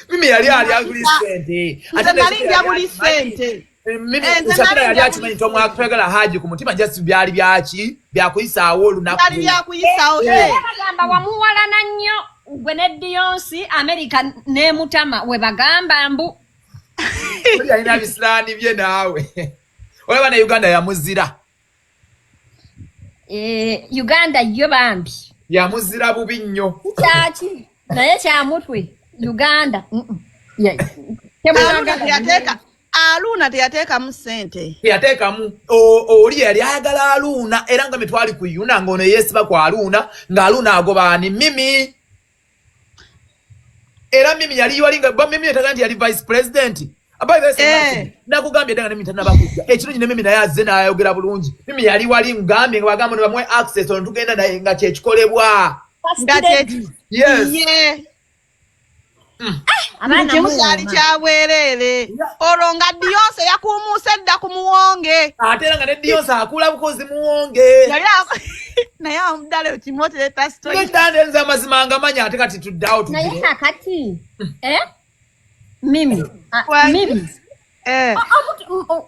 Mimi yali alya buli ssente. Nze nali ndya buli ssente. Mimi Eh, nze Shakira nali yali ndya akimanyi nti omwagala Haji ku mutima, just byali byaki byakuyisaawo olunaku. Byali byakuyisawo. Era bagamba wamuwalana nnyo gwe ne Deyonce, America n'emutama, we bagamba mbu. Oli yalina bisiraani bye naawe olaba ne Uganda yamuzira. Eh, Uganda yo bambi. Yamuzira bubi nnyo. Kyaki naye Kyamutwe Uganda Aluna Temwagala. teyateeka, Aluna teyateekamu ssente. Teyateekamu. Oli yali ayagala Aluuna, era nga mitwali ku UNAA ng'ono yeesiba ku Aluuna, ng'Aluuna agobaani Mimi. Era Mimi yali wali nga ba Mimi yetaga nti yali vice president. Abayi bese. Nakugambye dda nga ne Mimi tannaba kujja ekirungi, ne Mimi naye azze n'ayogera bulungi. Mimi yali wali ngambye nga bagamba ne bamuwe access ono tugenda naye nga kyekikolebwa. Nga Yes. ye. Abaana Kimu kyali muwooma. kya bwereere. Olwo nga Beyonce yakuumuuse dda ku Muwonge. Ate era nga ne Beyonce akula bukozi Muwonge. Yali naye amuddala kimu otereeta story. Nedda, nze amazima ngamanya, ate kati tuddeawo. Naye Tugire. Kakati Mimi, Mimi, Eh.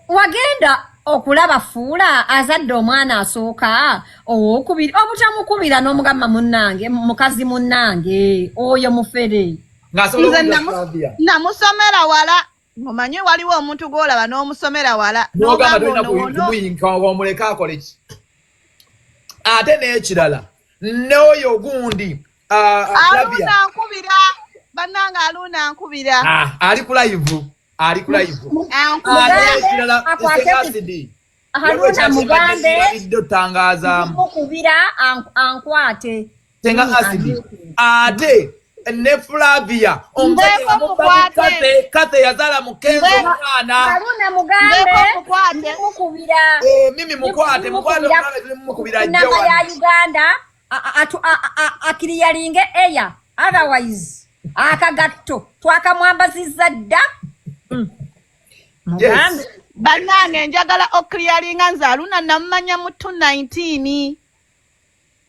Wagenda okulaba Fuula azadde omwana asooka, owokubiri, obutamukubira n'omugamba, "Munnange, mukazi munnange, oyo mufere." Ng'asobola Nze okuwulira Flavia. Namusomera wala. Omanyi waliwo omuntu gw'olaba n'omusomera wala. N'ogamba N'ogamba tolina ono ono. kumuyinka, omuleke akole ki. Ate n'ekirala, n'oyo gundi Flavia. Aluna nkubira. Bannange, Aluna nkubira. Ah, ali ku live, ali ku live. Ankubira. Ate ekirala, Akwate Ssekasidi, Haruna mugambe idde otangazaamu. Mukubira ankwate. Senga Acid, ate ne Flavia omusajja Ndeeko yamubba. mukwate. Kate, Kate yazaala Mukenzi omwana. Haruna mugambe Ndeeko mukwate. mukubira. Eh, Mimi mukwate, mukwate, mukubira ajje namba ya wano. Uganda akiriyalinge eya, otherwise akagatto twakamwambazizza dda. Mugambe. Bannange, njagala okclearinga, nze Aluna namumanya mu 219.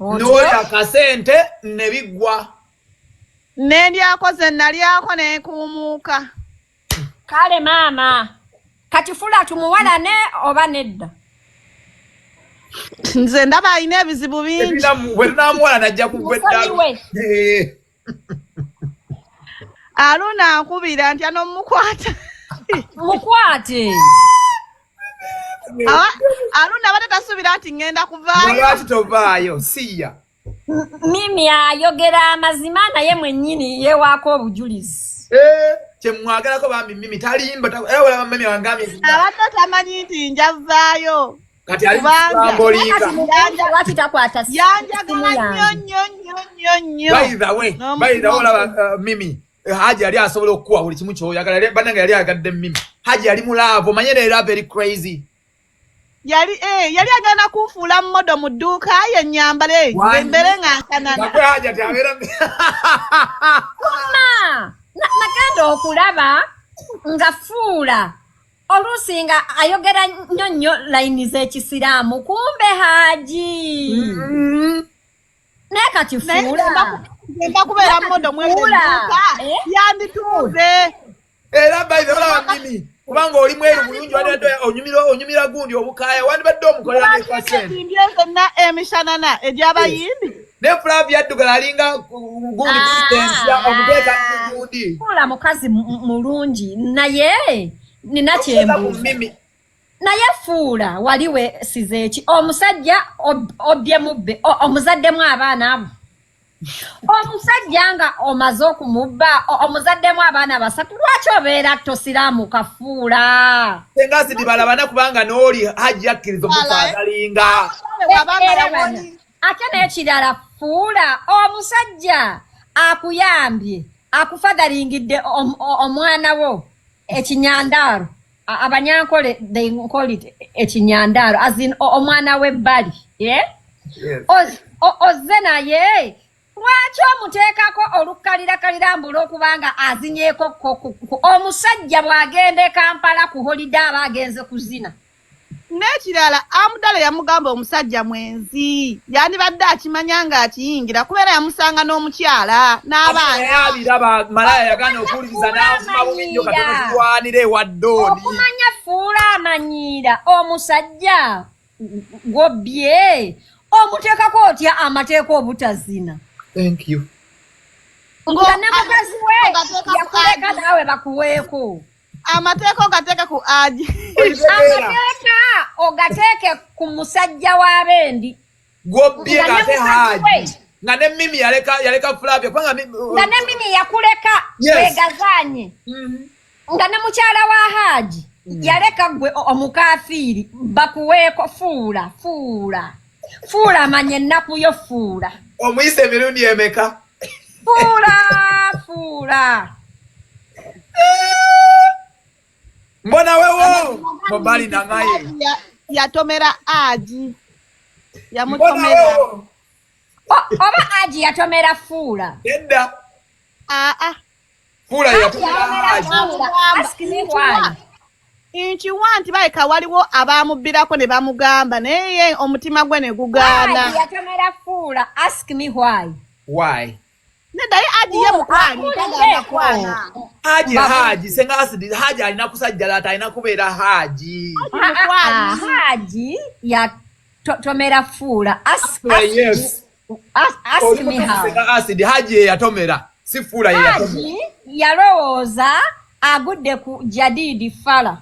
N'olya akasente ne biggwa. Nendyako ze nalyako nenkuumuuka. Kale maama, kati Fula tumuwalane oba nedda? Nze ndaba alina ebizibu bingi. Bwe tunamuwala najja kugwa eddalu. Musonyiwe. Eh, Aluna ankubira nti ano mukwata. Mukwate. Aluna abadde tasuubira nti ŋŋenda kuvaayo. Lwaki tovaayo siya? Mimi ayogera amazima, naye mwennyini yeewaako obujulizi. Eh, kyemwagalako bambi, Mimi talimba, era olaba Mimi wangambye nti Abadde tamanyi nti njavaayo. Kati ali Kubanga- kulambolinga. Kati mugambe lwaki takwata simu Yanjagala nnyo yange. nnyo nnyo nnyo nnyo. By the way, N'omutima by the way, olaba Mimi, Haji yali asobola okukuwa buli kimu kyoyagala. Bannange, yali ayagadde Mimi. Haji yali mu love, omanye ne love eri crazy. Yali agenda kunfuula model mu dduuka ye nyambale Wangi. mbere nga nsanana. Gwe Haji ati abeera Ma, nagenda okulaba nga Fuula oluusi nga ayogera nnyo nnyo layini z'ekisiraamu, kumbe Haji. Naye kati Naye Fuula ngenda kubeera model mwebyo Fuula, edduuka eh? yandituuze. Era by the way, olaba Mimi, kubanga oli mweru mulungi, wandibadde onyumira gundi obukaaya, wandibadde omukolera nekasente. Ntimbye zonna emishanana egy'abayimbi. Ne Flavia addugala alinga gundi president omuteeka gundi. Fuula mukazi mulungi, naye nina kyembuuza. Mimi. Naye Fuula, wali weesize eki omusajja obbye mubbe, omuzaddemu abaana abo? Omusajja nga omaze okumubba, omuzaddemu abaana basatu, lwaki obeera tosiraamuka, Fuula? Senga Asidi balabana, kubanga n'oli Hajji akkiriza omufaagalinga. Wabanga Era yawoni. Ate n'ekirala, Fuula, omusajja akuyambye, akufadaringidde omwana wo ekinyandaaro. Abanyankole they call it ekinyandaaro, as in omwana w'ebbali, yeah? Ozze naye, lwaki omuteekako olukkalirakalira mbula okubanga azinyeeko omusajja bw'agenda e Kampala ku holiday aba agenze kuzina? N'ekirala, Amudala yamugamba omusajja mwenzi, yandibadde akimanya ng'akiyingira kubeera yamusanga n'omukyala n'abaana. Abiraba malaya yagaana okuwuliriza n'avuma bubi nnyo. Katono tulwanire ewa Dooni. Okumanya Fuula amanyiira omusajja gwobbye, omuteekako otya amateeka obutazina? Thank you. Nga ne mukazi we Ogateeka ku yakuleka agi. naawe bakuweeko. Amateeka ogateeka ku agi. Amateeka ogateeke ku musajja w'abendi. Gwobbye Nga ne ng'ate mukazi we. Haji nga ne Mimi yaleka Flavia kubanga Nga ne Mimi yakuleka. Yes. Wegazaanye. Nga ne mukyala wa Haaji yaleka gwe omukafiiri bakuweeko. Fuula, Fuula, Fuula, amanya ennaku yo, Fuula. Omuyise emirundi emeka? Fuula, Fuula. Mbona wewo mobali nangaye. Yatomera aji. Mbona Yamutomera. wewo. Oba Aji yatomera Fuula? Nedda. Aa. Fuula Haji yatomera yatomera Haji. Fuula. Ask me why. Nkiwa nti baleka waliwo abamubbirako ne bamugamba, naye ye omutima gwe ne gugaana. Haji yatomera Fuula. Ask me why. Why? Nedda, ye Haji ye mukwanyi, tagamba kwana. Haji, Haji, senga Acid, Haji alina kusajjala, ate alina kubeera Haji. Ah, Haji yatomera Fuula. Ask ask Oli me mutuufu, how. Senga Acid, Haji ye yatomera, si Fuula ye yatomera. Haji yalowooza agudde ku Jadidi Fala.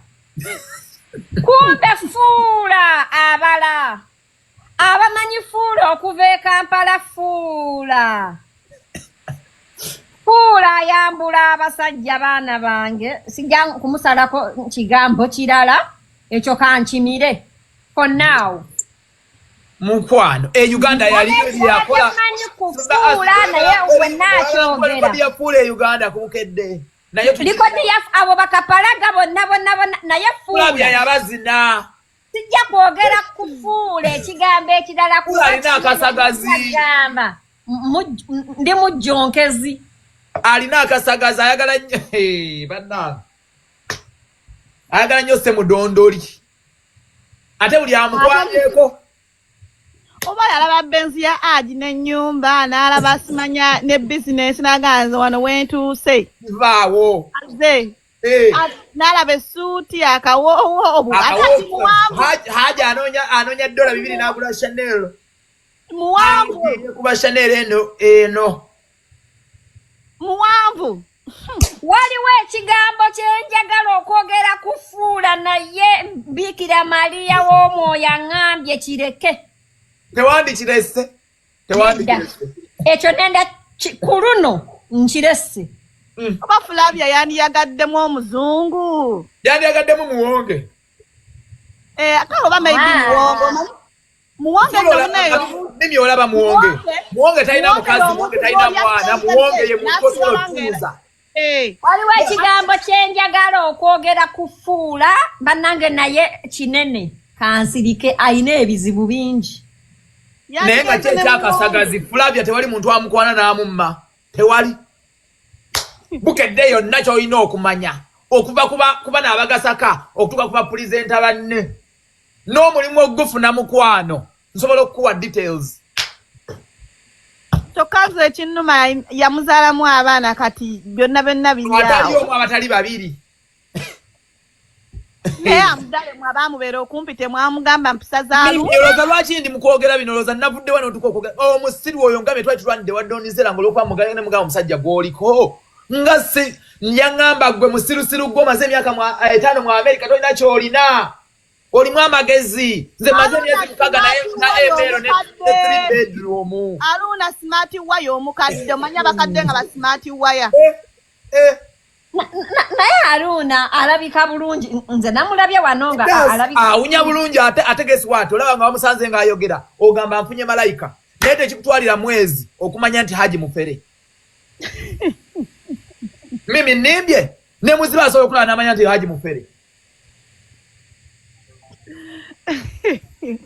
Kumbe Fuula abala. Abamanyi Fuula okuva e Kampala Fuula. Fuula ayambula abasajja, baana bange. Sijja kumusalako kigambo kirala, ekyo kankimire. For now. Mukwano, e Uganda yaliyo yakola. Manyi kufuula naye wenna akyogera. Record ya Fuula e Uganda kubukedde. Naye Record ya abo bakapalaga bonna bonna bonna, naye Flavia Fuula. yabazina. Sijja kwogera kufuula ekigambo ekirala. Fuula alina akasagazi. Gamba ndi mujjonkezi. Alina akasagazi, ayagala nnyo. Hey, bannange, ayagala nnyo semudondoli, ate buli amukwabyeko. Oba yalaba Benz ya Haji n'ennyumba, n'alaba simanya ne bizinesi, n'aganza wano wentuuse. Vaawo. Aze Eh. N'alaba essuuti, akawoowo obu ate ati muwanvu. Haji anoonya $2 n'agula Chanel. Muwanvu. Kuba Chanel eno eno. Muwanvu. Waliwo ekigambo kyenjagala okwogera kufuula, naye Biikira Mariya w'omwoyo aŋŋambye kireke. Tewandikirese, tewandikirese. Ekyo nenda ku luno nkirese. Oba Flavia yandiyagaddemu omuzungu? Yandiyagaddemu Muwonge. Eh, kale oba maybe Ah. Muwonge, Muwonge nno. Mimi olaba Muwonge. Muwonge- Muwonge talina Muwonge mukazi. y'omuntu Muwonge talina gw'olya mwana. ssente Muwonge ze, ye muntu osobola n'asigala ng'era- otuuza. Eh, Waliwo ekigambo kyenjagala okwogera kufuula, bannange, naye kinene, kansirike, ayina ebizibu bingi. Naye nga Yandigenze ne kyekyakasagazi, Flavia tewali muntu amukwana n'amumma, tewali. Bukedde yonna kyolina okumanya okuva kuba n'abagasaka okutuuka ku bapulezenta banne n'omulimu ogufuna, mukwano, nsobola okukuwa details. Kyokka nze ekinnuma, yamuzaalamu abaana, kati byonna byonna biri atali awo. omu, abatali babiri. Naye amudalemu abaamubeera okumpi temwamugamba mpisa za Mimi, olowooza lwaki ndi mukwogera bino? Olowooza navudde wano otuka okwogera omusiru oyo nga twali tulwanidde wa Donizera nga olwokuba mugale ne mugamba omusajja gw'oliko nga si yaŋŋamba, gwe musirusiru, gwe omaze emyaka 5 mu Amerika, tolina ky'olina, olimu amagezi. Nze maze emyezi 6 naye na emero ne three bedroom. Aluna smart wire omukadde, omanya abakadde nga ba smart wire. Eh, eh. Naye Aruna alabika bulungi, nze namulabye wano nga alabika. Awunya bulungi, ate ate guess what, olaba nga bamusanze ng'ayogera, ogamba nfunye malayika, naye tekikutwalira mwezi okumanya nti Haji mufere. Mimi nimbye? Ne muziba asobola okulaba n'amanya nti Haji mufere.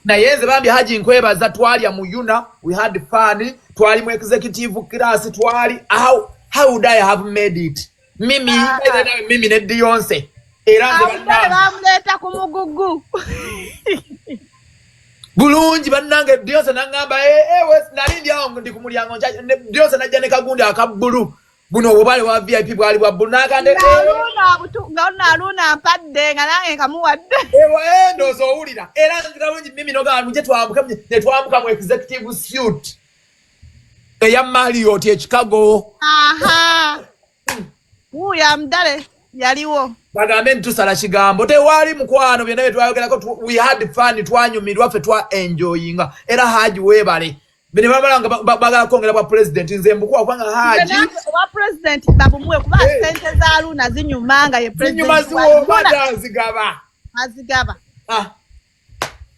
Naye nze bambi Haji nkwebaza, twalya mu UNAA, we had fun, twali mu executive class, twali how would I have made it, Mimi? Ah. Mimi ne Deyonce era nze Abudale bannange bamuleeta ku mugugu. Bulungi bannange, Deyonce naŋŋamba, "Eh, eh, nali ndi awo ndi ku mulyango Deyonce najja ne kagundi aka bbulu, buno obwo bwali bwa VIP, bwali bwa bbulu nakande." Nga ono Aluna mpadde nga nange nkamuwadde. Ewa, eh, ndowooza owulira era nzira bulungi. Mimi nogamba muje twambuke, ne twambuka mu executive suite eya Marriott e Chicago. Aha, wuuyo amudale yaliwo. Bagambe nti tusala kigambo, tewali mukwano, byonna bye twayogerako, we had fun, twanyumirwa ffe, twa enjoyinga. Era Haji weebale, bene bamala nga bagala kwongera bwa president, nze mbukuwa kubanga Haji Owa president babumuwe kuba Eh. sente za Aluna zinyuma nga ye zinyuma. president wa Ziwooma. Luna. Tazigaba. Azigaba. Ah,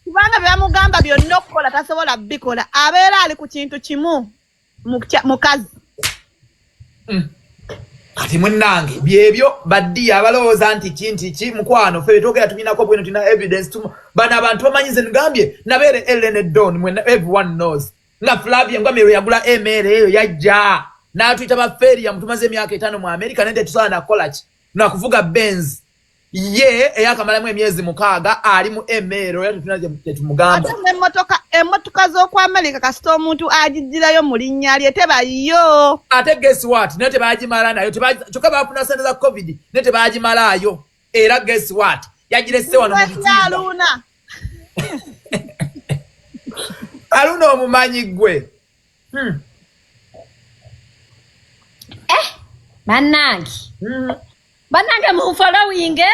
Kubanga bye bamugamba byonna okukola tasobola bikola, abeera ali ku kintu kimu, mukazi. Kati munnange, byebyo baddiya abalowooza nti ki nti ki, mukwano, ffe betwogera tulinako bwino, tulina evidence. Bano abantu bamanyi nze ngambye nabeere Ellen Don, mwenna everyone knows nga Flavia ngambye lwe yagula emere eyo yajja. N'atuyita bafeeriya, mutumaze emyaka 5 mu Amerika naye tetusobola nakukola ki, nakuvuga Benz. Ye eyakamalamu emyezi 6 ali mu ML, era tetulina kyetumugamba. Ate n'emmotoka, emmotoka z'oku Amerika, kasita omuntu agigirayo mu linnya lye, tebayo. Ate guess what, naye tebagimala nayo, kyokka bafuna sente za COVID, naye tebagimalaayo. Era guess what, yagirese wano mu bitiibwa. Aluna. Aluna omumanyi gwe. Bannange, bannange, munfollowinge.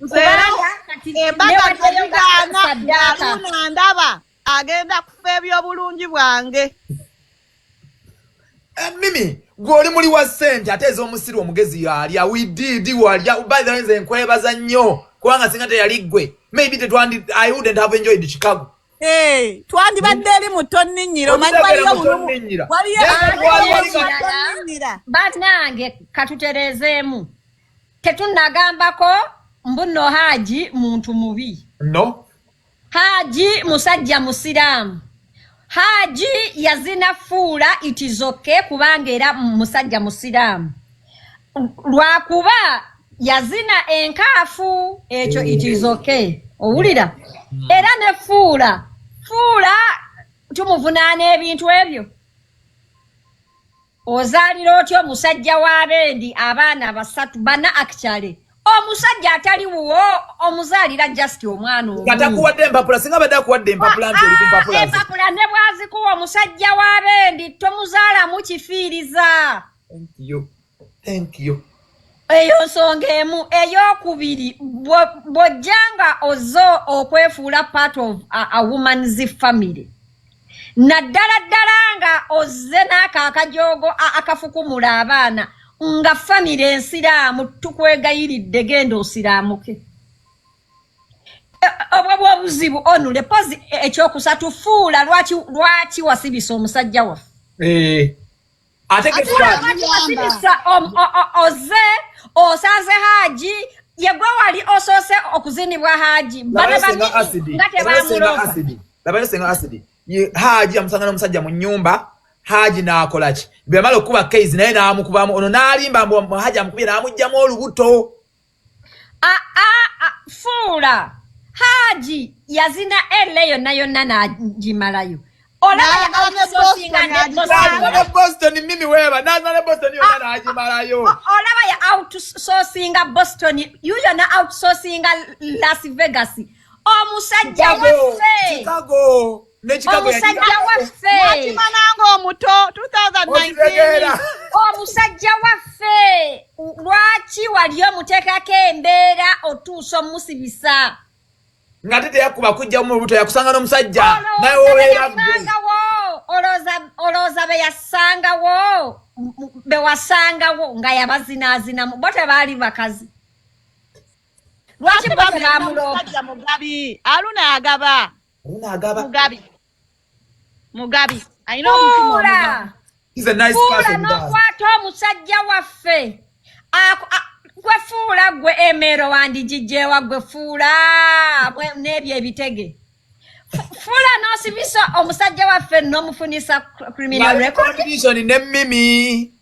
Nze era embaga newaddeyo nga tezigaana. saddaaka. Aluna ndaba agenda kufa ebyobulungi bwange. Eh, Mimi, gwe oli muli wa ssente, ate ez'omusiru omugezi yalya wididi walya. By the way, nze nkwebaza nnyo, kubanga singa teyali ggwe, maybe tetwandi, I wouldn't have enjoyed Chicago. Eh, twandibadde eri mu tonninnyira, omanyi Okitegera waliyo mu bulumu. tonninnyira. Waliyo Naye waliyo wali- mu tonninnyira. Bannange, katutereezeemu, tetunnagambako mbu nno Haaji muntu mubi. No. Haaji musajja musiraamu. Haaji yazina fuula, it is okay, kubanga era musajja musiraamu, lwakuba yazina enkaafu ekyo, it is okay. Owulira? Era ne fuula, fuula tumuvunaana ebintu ebyo. Ozaalira otya omusajja w'abendi abaana basatu, bana actually, omusajja atali wuwo, omuzaalira just omwana omu? Nga takuwadde empapula. Singa badde akuwadde empapula nti oli ku mpapula ze. Empapula ne bwazikuwa, omusajja w'abendi tomuzaalamu kifiiriza. Thank you, thank you. Eyo nsonga emu. Eyokubiri, bw'ojjanga ozze okwefuula part of a woman's family, naddala ddala nga ozze n'ako akajoogo akafukumula abaana, nga family ensiraamu, tukwegayiridde, genda osiraamuke. Obwo bwobuzibu onule pozi. Ekyokusatu, fuula, lwaki wasibisa omusajja waffe? Eh. Ate Ate guess what? Lwaki wasibisa ozze osanze Haaji, yegwe wali osoose okuzinibwa Haaji, bana Labayo senga babiri Acid. nga Labayo senga tebamulopa. Acid. Labayo senga Acid. Ye Haji amusanga n'omusajja mu nnyumba, Haji n'akola ki? Bwe yamala okukuba case, naye n'amukubamu, ono n'alimba mbu Haji amukubye n'amuggyamu olubuto. Fuula, Haji yazina elle yonna yonna n'agimalayo. Olaba N'ayagala ne outsourcinga Boston ne agimala. N'azina Boston. ne Boston, Mimi weeba, n'azina ne Boston yonna n'agimalayo. Olaba ya outsourcinga Boston yuyo na outsourcinga Las Vegas. Omusajja Chicago, waffe, Chicago. Ne Chicago omusajja waffe, Nakimananga omuto 2019. Okitegeera. Omusajja waffe, lwaki wali omuteekako embeera otuusa omusibisa? Nga ate teyakuba kujjamu olubuto, yakusanga n'omusajja. Naye Olowooza be obeera ggwe. yasangawo, olowooza be yasangawo, be wasangawo nga yabazinaazinamu, bo tebaali bakazi? Lwaki bo tebamuloopa? Omusajja mugabi, Aluna agaba. Aluna agaba. Mugabi, mugabi, alina omutima Fuula, omugabi. He's a nice fuula person, guys. n'okwata omusajja waffe. Gwe fuula, gwe emero wandigijjeewa gwe fuula n'ebyo ebitege. Fuula n'osibisa omusajja waffe n'omufunisa criminal record. Competition ne Mimi.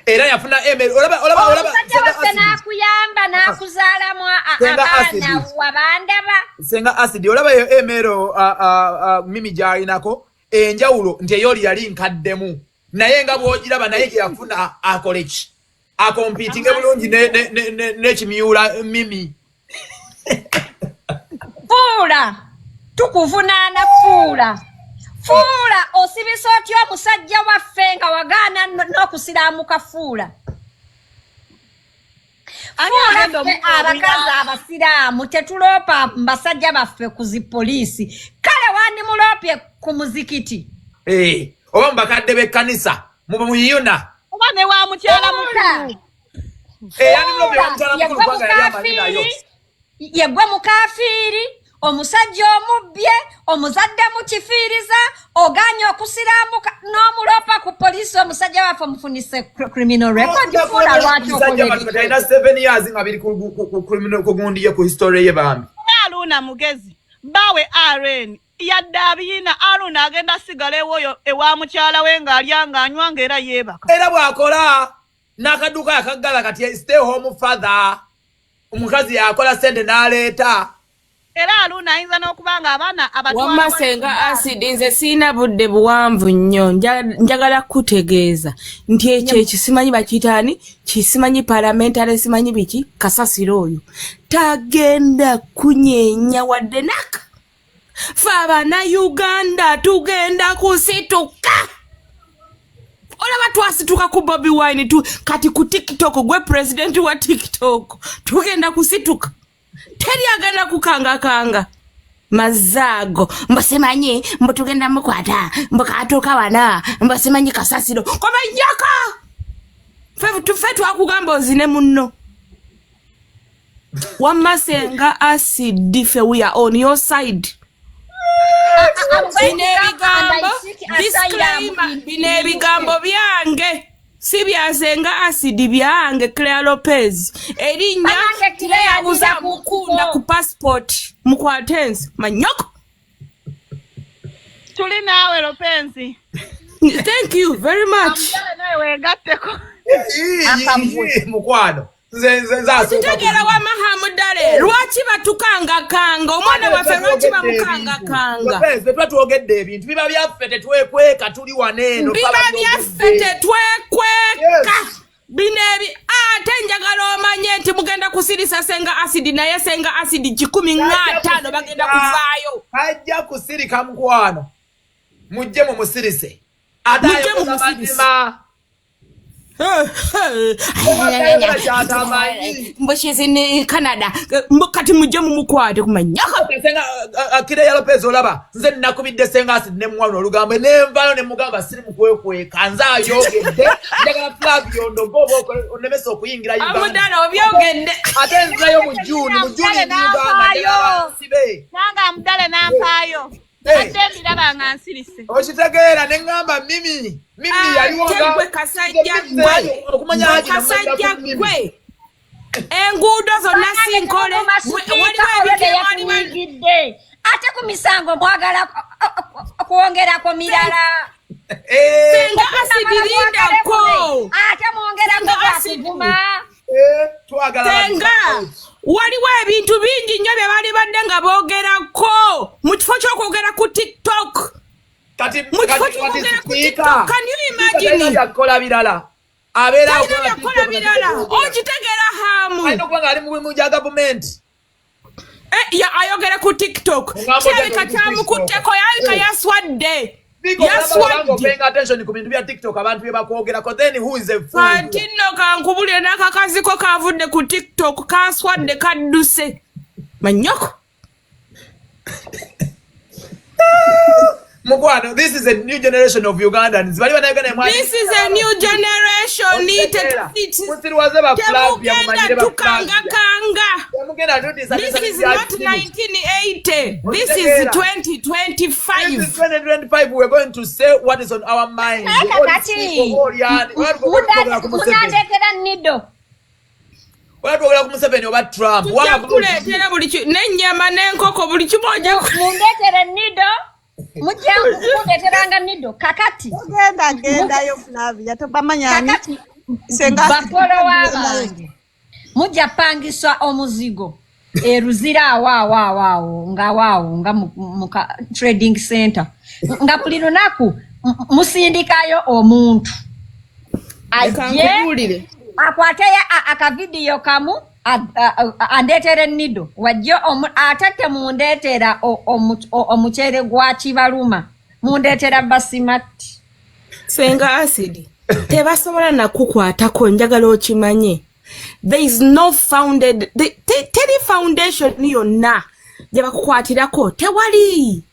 Era yafuna email. Olaba, olaba, olaba. Omusajja Senga waffe Acid. n'akuyamba n'akuzaalamu Senga abaana Acid. wabandaba. Senga Acid, olaba eyo email Mimi gy'alinako enjawulo nti eyoli yali nkaddemu, naye nga bw'ogiraba naye gye yafuna akole ki, akompitinge bulungi n'ekimyula Mimi. Fuula, tukuvunaana. Fuula, fuula, osibisa otya omusajja waffe nga wagaana n'okusiraamuka? Fuula. Ani Fuula, agenda ffe omukuumira? abakazi abasiraamu tetuloopa basajja baffe ku zipoliisi. Kale wandimuloopye ku muzikiti. Eh, oba mu bakadde b'ekkanisa, mu muyuna. Oba ne wa mukyala Fuula. mukulu. Eh, yandimulopye wa mukyala mukulu, Yegwe kubanga yali amanyi nayo. mukafiiri, yegwe mukafiiri, omusajja omubbye, omuzadde mukifiiriza, oganye okusiraamuka n'omuloopa ku poliisi, omusajja waffe omufunise criminal record. Fuula, lwaki okola Musajja ebintu alina 7 years nga biri ku gundi ye, ku history ye, bambi. Aluna mugezi, bawe rn. Yadde abiyina, Aruna agenda sigala ewoyo ewa mukyala we ng'alya, ng'anywa, ng'era yeebaka. Era bw'akola n'akaduuka yakaggala kati stay home father, omukazi yakola sente n'aleeta. Era Aruna ayinza n'okuba nga abaana abatwala. Wamma senga Acid, nze siina budde buwanvu nnyo. Njagala kutegeeza nti ekyo ekisimanyi bakiyitaani, kisimanyi parliamentary, simanyi biki, kasasiro oyo tagenda kunyeenya wadde naka. Fe Abannayuganda tugenda kusituka. Olaba twasituka ku Bobi Wine tu, kati ku TikTok, gwe president wa TikTok, tugenda kusituka. Teri agenda kukangakanga mazaago mbu simanyi mbu tugenda mukwata, mbu katuuka wana, mbu simanyi kasasiro komanyaka. Fe twakugamba ozine munno. Wamma senga Acid, fe we are on your side. Bino ebigambo, disclaimer, bino ebigambo byange si byasenga Acid, byange Claire Lopez. Erinnya Banange, Claire, Claire ndira ku mukunda kkubo. Ku passport mukwate ensi manyoko. Tuli naawe, Lopenzi. Thank you very much. Omukyala nawe weegatteko. Ii, mukwano, nze asooka. Kitegeera wamahamudale, lwaki batukangakanga omwana waffe? Lwaki bamukangakanga? Lopez, bwe tuba twogedde ebintu biba byaffe, tetwekweka, tuli wano eno. Biba twaba byaffe. twogedde. Tetwekweka. Yes. Bino ebi ate njagala omanye nti mugenda kusirisa senga Acid, naye senga Acid 150 bagenda kuvaayo. Ajja kusirika mukwano, mujje mumusirise ate. Mujje Ayokoza mumusirise. mazima. Kyatamanyi. Mbu she's in Canada. Mbu kati mujje mumukwate kumanyaka. Senga Akire ya Lopez, olaba nze nakubidde senga Acid ne muwano olugambo nenvayo ne mugamba siri mukwekweka, nze ayogedde, njagala Flavio ndogo oba onemesa okuyingira Uganda. Amudala obyogedde. Ate nzirayo mu June, mu June ndi Uganda, njagala bansibe. Nange amudale nampaayo. Hey. Adde mbiraba nga nsirise. Okitegeera? Ne ŋŋamba Mimi, Mimi yaliwo Ate gwe kasajja gwe, okumanya gwe Haji kasajja namugamba Mimi. gwe, enguudo zonna sinkole. Waliwo waliwo ebitemu, waliwo ate ku misango mwagala kwongerako mirala. Eh, Senga Acid, lindako. Ate mwongerako Senga Acid. gwakuvuma. Eh, twagala Senga, waliwo ebintu bingi nnyo bye bali badde nga boogerako mu kifo ky'okwogera ku TikTok. Kati Mu kifo kati ky'okwogera ku speaker. TikTok, can you imagine? Byakukola birala, abeera Talina byakukola birala, okitegeera hamu? Alina okuba nga ali mu mulimu gya gavumenti. Eh, ya ayogere ku TikTok. Mugambo Kirabika gy'ali ku kyamukutteko, TikTok. yabika. Eh. Yaswadde. Yaswadde Yaswadde. paying attention ku bintu bya TikTok, abantu bye bakwogerako, then who is a fool? Kati nno kankubulire, n'akakazi ko kavudde ku TikTok, kaswadde, kadduse manyoko. Mukwano, this is a new generation of Ugandans, bali bannayuganda. This is a new generation. Musiriwaze ba Flavia, Temugenda mumanyire ba Flavia. tukangakanga. Temugenda tutiisa. This is not 1980, this is This 2025. is 2025. We're going to say what is on our mind. Naye kakati munateekera nido. Oba twogera ku Museveni oba Trump. Tujja kuleetera buli n'ennyama n'enkoko, buli kimu ojja Mundeetere nido, mujja kundeeteranga nido kakati. Ogenda gendayo Flavia, tobamanyani. Kakati Senga bakolowa bange, mujja pangisa omuzigo eruzira awo awo awo awo nga waawo nga mu trading center, nga buli lunaku musindikayo omuntu ajje Kankubuulire. Akwateyo akavidiyo kamu andeetere nido wajje ate temundeetera omuceere gwa kibaluma, mundeetera basimati. Senga Acid, tebasobola nakukwatako. Njagala okimanye there is no founded teri foundation yonna gye bakukwatirako, tewali,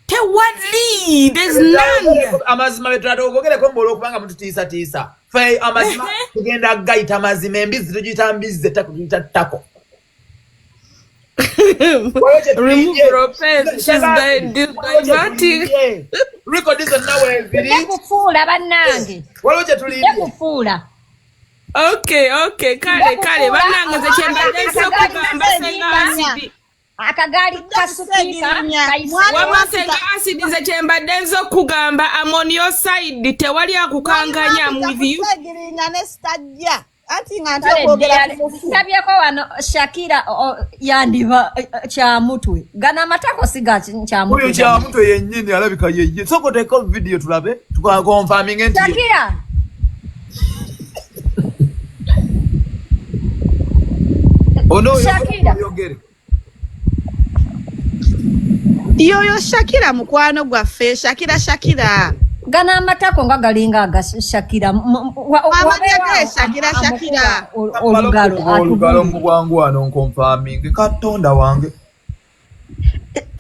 tewali, there's none. Amazima betulatogogereko mbu olwokubanga mututiisatiisa, fe amazima tugenda gayita mazima. Embizzi tugiyita mbizzi, ettako tugiyita ttako. Remove Lopez, she's diverting. Record zonna weeziri. Tekufuula bannange. Waliwo kye tulindye. Tekufuula. Okay, kale, kale bannange, nze kyembadde nsobola okugamba senga Acid. Akagaali ka sipiika kayise. Wamma senga Acid, nze kyembadde nze okugamba, I'm on your side, tewali akukanganya, I'm with you. Segirinya ne sitajja anti nga ntya Kale okwogera dear, ku mufu. Nsabyeko wano Shakira yandiba kyamutwe. Gano amatako si ga Oyo kyamutwe. Kyamutwe yennyini alabika yeye. Sooka oteeko video tulabe, tukakonfaminge nti ye. Shakira. Ono oyo Shakira. oyogere. Yoyo Shakira mukwano gwaffe, Shakira, Shakira. Gano amatako nga galinga aga Shakira. Amanya Wabeewo ge Shakira, Shakira. amukuba olugalo Olugalo atubulire. mu bwangu wano nkonfaminge, Katonda wange.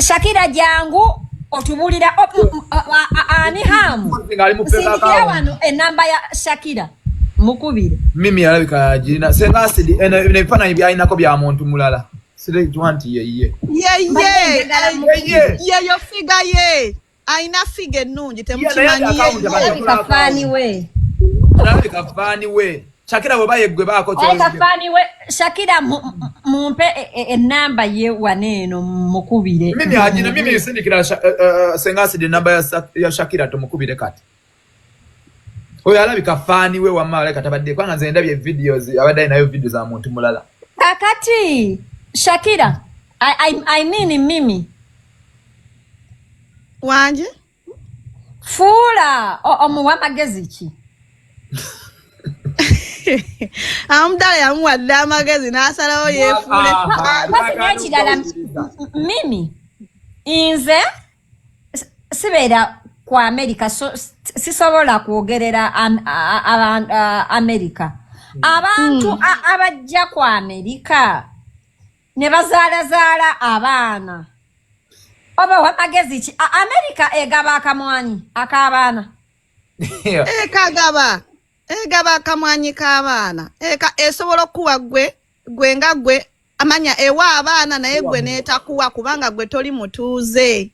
Shakira, jangu otubulira ani hamu. Ng'ali mu fake Nsindikira account. wano enamba ya Shakira mukubire. Mimi alabika yagirina. Senga Acid, eno ebino ebifaananyi byalinako bya muntu mulala. Sirekitwa nti yeye. Yeye. Njagala Yeye. Yeyo figure ye alina figure ennungi. Ye, naye Temukimanyi. account Ye Alabika fan we. Alabika fan we. Shakira, bw'oba yeggwe baako Alabika ky'oyogera. fan we. Shakira, mumpe enamba ye wano eno mukubire. Mimi agina, mimi sindikira Senga Acid enamba ya Shakira tumukubire kati. Oyo alabika fan we wamma, alabika tabadde, kubanga nze ndabye videos, abadde alinayo video za muntu mulala. Kakati Shakira, I mean Mimi. Wanje. Fuula omuwa magezi ki? Amudala yamuwadde amagezi n'asalawo yeefuule. Ah, Basi n'ekirala, Mimi, nze sibeera ku America, so sisobola kwogerera America. Abantu abajja ku America ne bazaalazaala abaana, oba wamagezi ki? America egaba akamwanyi ak'abaana? Ekagaba, egaba akamwanyi k'abaana. Eka esobola okuwa gwe, gwe nga gwe amanya ewa abaana, naye gwe n'etakuwa kubanga gwe toli mutuuze.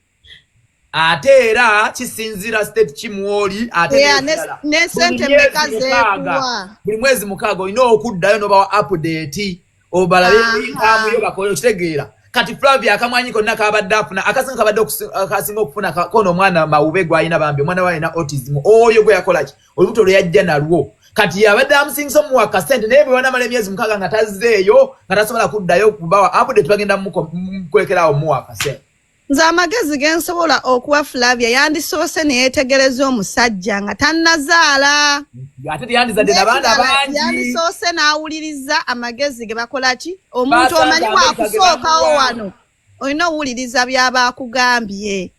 Ate era kisinziira state kimwoli ate Yeah, n'ekirala. ne sente Buli myezi mmeka 6, zeekuwa? Buli mwezi 6 olina okuddayo n'obawa update, obalabe income yo bakole. Okitegeera? Kati Flavia akamwanyi konna kabadde afuna, akasinga kabadde akasinga okufuna kono omwana mawube gwalina, bambi omwana we alina autism, oyo gwe yakola ki, olubuto lwe yajja nalwo, kati yabadde amusingisa omuwa kasente, naye bwe banamala emyezi 6 nga tazzeeyo, nga tasobola kuddayo kubawa update, bagenda mukulekerawo muwa akasente. Nze amagezi ge nsobola okuwa Flavia, yandisoose neyeetegereza omusajja nga tannazaala. Ate teyandizadde nabaana N'ekirala, bangi. yandisoose n'awuliriza amagezi ge bakola ki omuntu Basanze omanyi Amerika ge bwakusookawo bamuwa. wano olina owuliriza by'aba akugambye,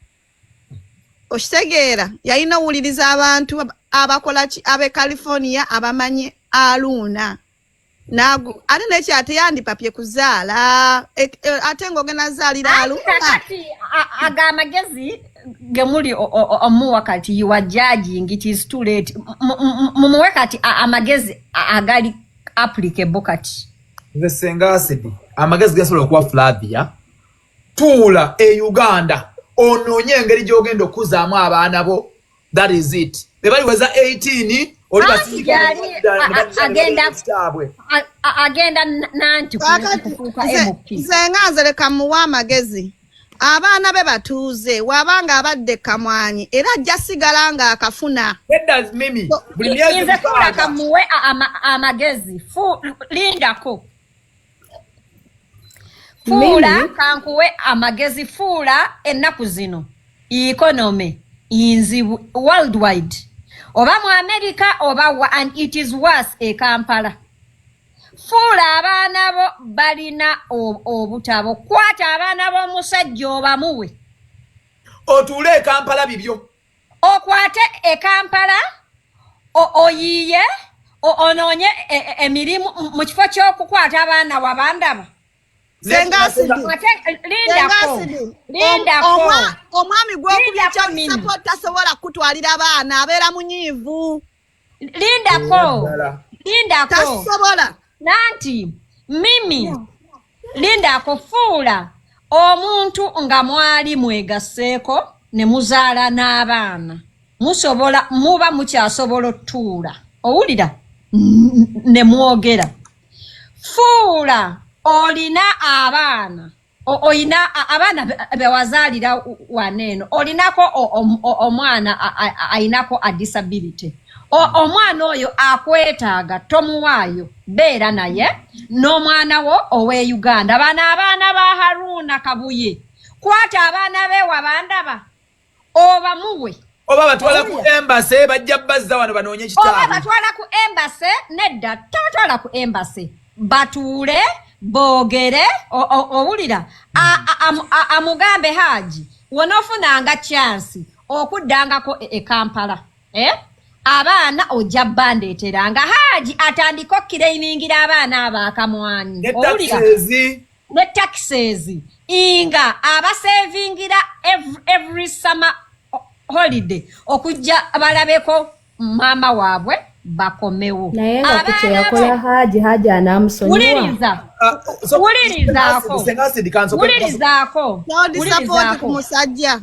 okitegeera? Yalina owuliriza abantu abakola ki ab'e California abamanyi aluuna. Nagu ate nekyo teyandipapye kuzaala. Ate ng'ogenda zaalira Anti aluuna. Kakati aga amagezi gemuli omuwa kati, you are judging, it is too late. Mumuwe kati amagezi agali applicable kati. Nze Senga Acid, amagezi gasobola okuwa Flavia, tuula e Uganda onoonye engeri gy'ogenda okukuzaamu abaana bo. That is it. Be baliweza 18 oli Anti basindika gyali ne badda agenda kitaabwe. Agenda nanti Kaakati, kufuuka MP. Nze nga nze leka muwe amagezi, abaana be batuuze, wabanga abadde kamwanyi era ajja sigala nga akafuna. Nedda Mimi, buli myezi Nze fuula 6. kamuwe amagezi. Lindako. Fuula Mimi? kankuwe amagezi. Fuula, ennaku zino economy nzibu worldwide, oba mu America oba wa, and it is worse e Kampala. Fuula, abaana bo balina obutabo. Kwata abaana b'omusajja obamuwe. Otuule e Kampala bibyo. Okwate e Kampala, oyiye, onoonye emirimu mu kifo ky'okukwata abaana wabandaba. Senga Acid. Ate lindako. Senga Acid, Lindako. omwami gwokubya Lindako, Mimi. kyosapoti tasobola kutwalira baana, abeera munyiivu. Lindako. Ddala. Lindako. Tasobola. Nanti Mimi, lindako. Fuula, omuntu nga mwali mwegasseeko ne muzaala n'abaana, musobola muba mukyasobola otuula, owulira, ne mwogera. Fuula, olina abaana. Oyina abaana bewazaalira wano eno, olinako omwana ayinako a disability. Omwana oyo akwetaaga, tomuwaayo, beera naye n'omwana wo ow'e Uganda. Bano abaana ba Haruna Kabuye, kwata abaana be wabandaba obamuwe. Oba batwala ku embassy, bajja bazza wano banoonye Oba kitaabwe. Batwala ku embassy? Nedda, tobatwala ku embassy, batuule boogere. Owulira? Amugambe Haji, wonoofunanga chance okuddangako e Kampala, eh? Abaana ojja bandeeteranga. Haji atandike okukirainingira abaana abo akamwanyi. Ne Owulira? taxes. Ne taxes nga abasevingira every summer holiday okujja balabeko maama waabwe bakomewo. Naye nga ku kye Abaana yakola Haji, Haji anaamusonyiwa? Wuliriza. Ah, Wulirizaako. Senga Acid, Wulirizaako. Sound support ku Wulirizaako. musajja.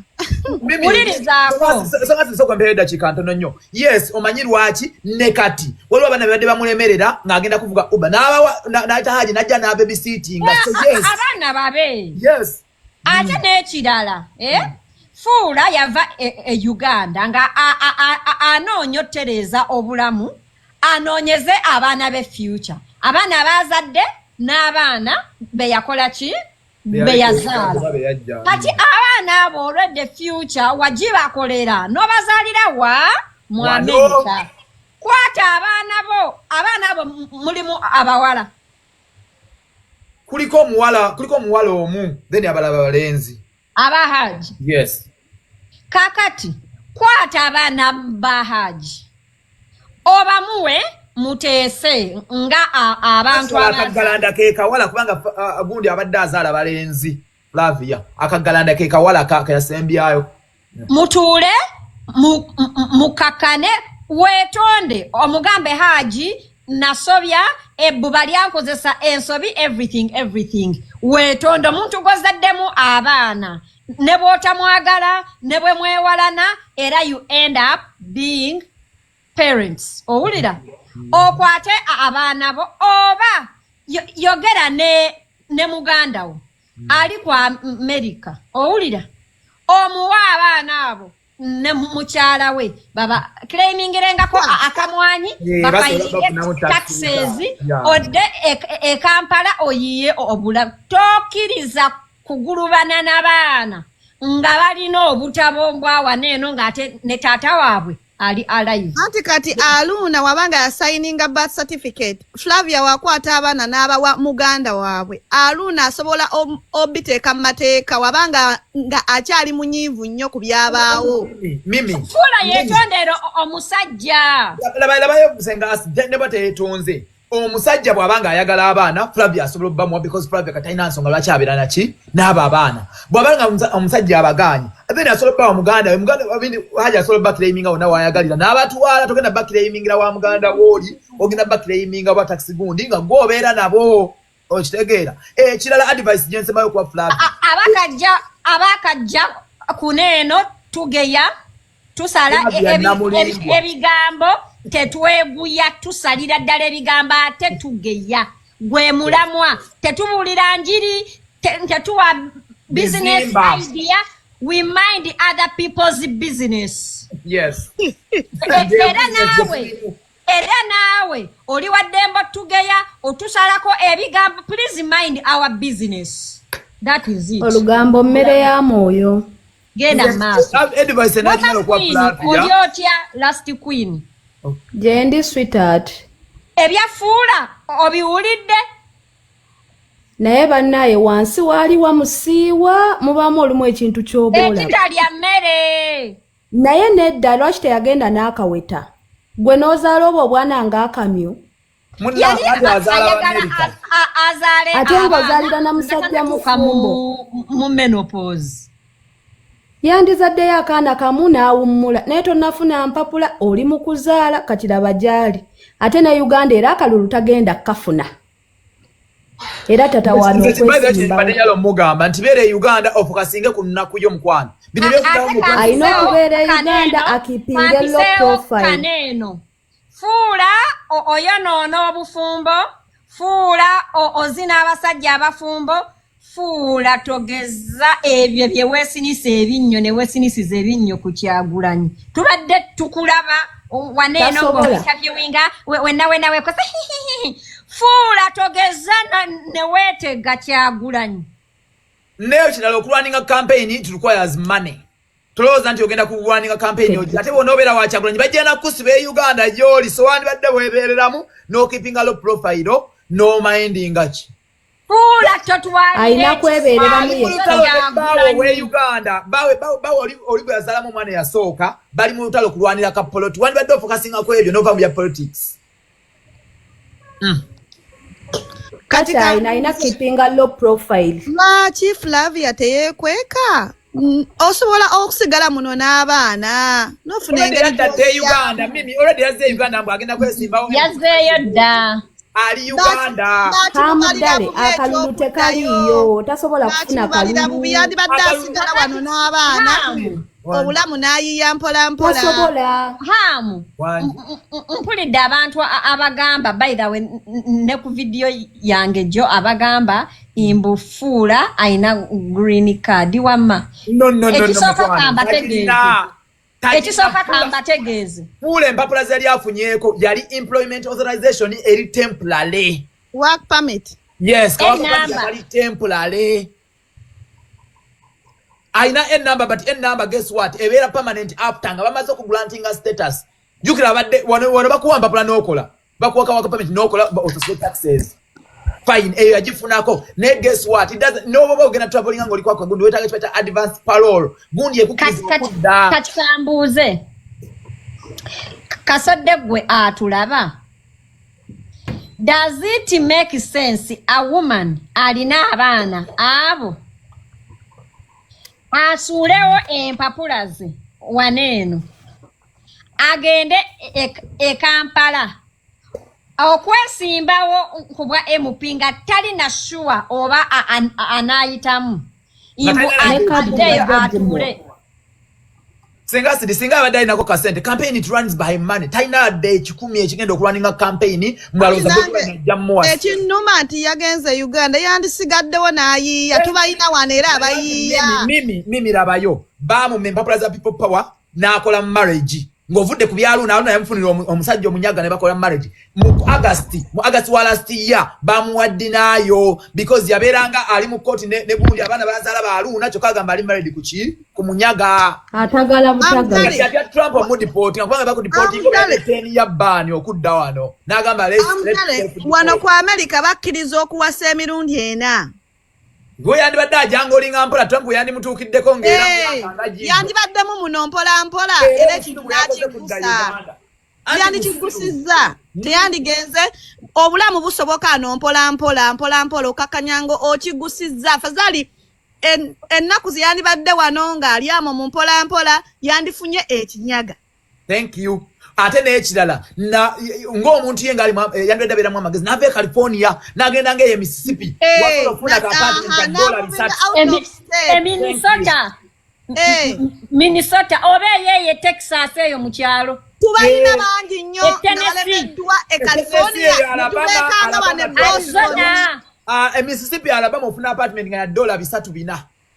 Mimi, Wulirizaako. Senga Acid, sooka mpeere eddakiika ntono nnyo. Yes, omanyi lwaki ne kati waliwo abaana babadde bamulemerera ng'agenda kuvuga Uber n'abawa n'ayita Haji n'ajja n'ababysittinga. So yes. Abaana babe. Yes. Ate n'ekirala, eh? Fuula yava e Uganda nga anoonya otereeza obulamu, anoonyeze abaana be future, abaana bazadde n'abaana be yakola ki, be yazaala. Be yajja. Kati abaana abo olwedde future wagibakolera n'obazaalira wa mu Wano. America. Kwata abaana bo, abaana abo mulimu abawala? Kuliko omuwala omu, then abalala balenzi. Aba Haji? Yes. Kakati kwata abaana ba Haji obamuwe, muteese nga abantu Akagalanda ke kawala, kubanga gundi abadde azaala balenzi. Flavia, akagalanda ke kawala kayasembyayo. Mutuule mukakane, weetonde, omugambe, "Haji, nasobya, ebbuba lyankozesa ensobi," everything, everything. Weetonde omuntu gwozaddemu abaana, ne bw'otamwagala ne bwe mwewalana, era you end up being parents. Owulira? Okwate abaana bo, oba yogera ne muganda wo ali ku Amerika. Owulira? Omuwa abaana abo ne mukyala we, baba claimingirengako akamwanyi, Yeah, bapayinge basobola bafunamu tax taxes. Yeah. Odde e Kampala oyiye obulamu. Tokkiriza kugulubana n'abaana nga balina obutabo bwawana eno ng'ate ne taata waabwe ali alive. Anti kati Aluna wabanga yasayininga birth certificate, Flavia wakwata abaana n'abawa muganda waabwe. Aluna asobola obiteeka mu mateeka wabanga nga akyali munyiivu nnyo ku byabaawo. Mimi. Fuula yeetondera omusajja. Labayo Senga, ne bwa teyeetonze, omusajja bw'aba nga ayagala abaana, Flavia asobola obbamuwa, because Flavia kati talina nsonga lwaki abeera naki n'abo abaana. Bw'aba nga omusajja abagaanye, then asobola obbawa muganda we. Muganda Haji asobola obbaclaiminga wonna wayagalira n'abatwala. Togenda baclaimingira wa muganda wooli, ogenda baclaiminga bwa taxi gundi nga gwobeera nabo. Okitegeera? Ekirala, advice gye nsembayo kuwa Flavia. Abakajja kuno eno tugeya, tusala Flavia Namulindwa. ebigambo, tetweguya, tusalira ddala ebigambo ate tugeya. Gwe mulamwa, tetubuulira njiri, tetuwa business Bizimba. idea. We mind other people's business. Yes. Era naawe oli waddembe otugeya, otusalako ebigambo. Please mind our business, that is it. Olugambo mmere ya mwoyo. Genda maaso. Advice enakimala okuwa Queen, Flavia. oli otya, last queen? Gyendi, sweetheart. Ebyafuula obiwulidde? Naye bannaaye, wansi waali wamusiiwa, mubaamu olumu ekintu ky'oba olaba. Ekitalya mmere. Naye nedda, lwaki teyagenda n'akaweta? Gwe n'ozaala obwo obwana ng'akamyu. Yali Munnange azaala ayagala Amerika. azaale Ate ng'ozaalira abaana na musajja nga tannatuuka mufumbo. mu menopause. Yandizaddeyo akaana kamu n'awummula, naye tonnafuna mpapula, oli mu kuzaala. Kati laba gy'ali, ate ne Uganda era akalulu tagenda kafuna, era tatawaana okwesimbawo. Badde yalo mugamba nti beera e Uganda, ofocusinge ku nnaku yo, mukwano. Bino ebyokuddamu mukwano. Alina okubeera e Uganda, akeepinge low profile. Kaneeno fuula oyonoona obufumbo, fuula ozina abasajja abafumbo. Fuula togeza ebyo bye weesinisa ebinnyo ne weesinisiza ebinnyo ku Kyagulanyi. Tubadde tukulaba waneeno Tasobola. Ng'ointerviewinga wenna wenna weekoze. Fuula togeza ne weetega Kyagulanyi. Naye kirala, okulwaninga campaign, it requires money. Tolowooza nti ogenda kulwaninga campaign ogi ate bwona obeera wakyagulanyi bajja nakusiba e Uganda gy'oli, so wandibadde weebeereramu n'okeepinga low profile n'omindinga ki. Fuula totwalira Alina kwebeereramu Ali mu yekka. lutalo ne bbaawe ow'e Uganda, baawe oli gwe yazaalamu omwana eyasooka, bali mu lutalo kulwanira ka poloti. Wandibadde ofokasinga ku ebyo n'ova mu bya politics. Kati Kati alina keepinga low profile. Lwaki Flavia teyeekweka? Osobola okusigala muno n'abaana nofuna Already engeri yadda e Uganda. Mimi, already yazze e Uganda mbu agenda kwesimbawo. Yazzeeyo dda. Ali Uganda. Kamuddale akalulu tekaliiyo, tasobola kufuna Bakimubalira bubi. kalulu. Yandibadde asigala wano n'abaana, Hamu, obulamu n'ayiya mpola mpola. Tasobola. Hamu. Wangi. Mpulidde abantu abagamba, by the way, ne ku vidiyo yange gyo abagamba mbu Fuula ayina green card, wamma. No, no, no, no, Ekisooka mukwano. kambategeeze. Talina. Talina. Ekisooka kambategeeze. Fuula empapula ze yali afunyeeko yali employment authorization eri temporary. Work permit. Yes. Enamba. Kali temporary. Alina enumber, but enumber, guess what, ebeera permanent after nga bamaze okugrantinga status. Jjukira abadde wano bakuwa mpapula n'okola, bakuwa ka work permit n'okola, osasule taxes, fine, eyo yagifunako. Naye guess what, it doesn't, n'oba ogenda travelinga ng'oli kwaka gundi, weetaaga kiba kya advance parole gundi ekukkiriza okudda. Kati kambuuze Kasodde, gwe atulaba, does it make sense a woman alina abaana abo asuulewo empapula ze wano eno agende e Kampala okwesimbawo ku bwa MP nga talina sure oba anaayitamu? Nga Mbu talina addeyo na- atuule. Singa sidi, singa abadde alinako kasente, campaign, it runs by money. Talina adde 100 ekigenda okulwaninga campaign ng'alowooza Nange, Bobi Wine ajja muwasa. Ekinnuma nti yagenze Uganda, yandisigaddewo n'ayiiya. Tubalina wano era abayiiya. Mimi, labayo, baamumma empapula za People Power n'akola marriage ng'ovudde ku byaluna. Aluna yamufunira omusajja omunyaga ne bakola marriage mu August wa last year. Bamuwa denial because yabeeranga ali mu kooti ne gundi, abaana bazaala baaluuna, kyokka agamba ali married ku ki, ku munyaga. Atagala butagala. Kati atya Trump omudeportinga, kubanga bakudeportinga Amutale. obeera 10 year ban okudda wano, n'agamba Amutale, wano ku Amerika bakkiriza okuwasa emirundi 4. Gwe yandibadde ajanga olinga mpola, Trump yandimutuukiddeko ng'era myaka nga gino. Yandibaddemu muno mpola mpola Era era obusiru ekintu bwe yakoze kudda n'akiggusa. Uganda. Anti Yandikigusizza, teyandigenze. Obulamu busoboka no mpola mpola mpola mpola, okakanyanga okigusizza. Fazali ennaku ze yandibadde wano ng'ali amwo mu mpola mpola, yandifunye ekinyaga. Thank you. Ate n'ekirala, ng'omuntu ye ngaali yandibadde abeeramu amagezi n'ava e California n'agenda ng'eyo e Mississippi, wasobola okufuna ka apartment ka dola n'amovinga 300. out of state. E Minnesota. Minnesota oba eyeeyo e Texas eyo mu kyalo. Tubalina Eh. bangi nnyo E nga Tennessee. balemeddwa e E California, Tennessee, Alabama, netubekanga wano e Alabama. Boston. Arizona. Ah, e Mississippi, Alabama, ofuna apartment nga ya dola 300,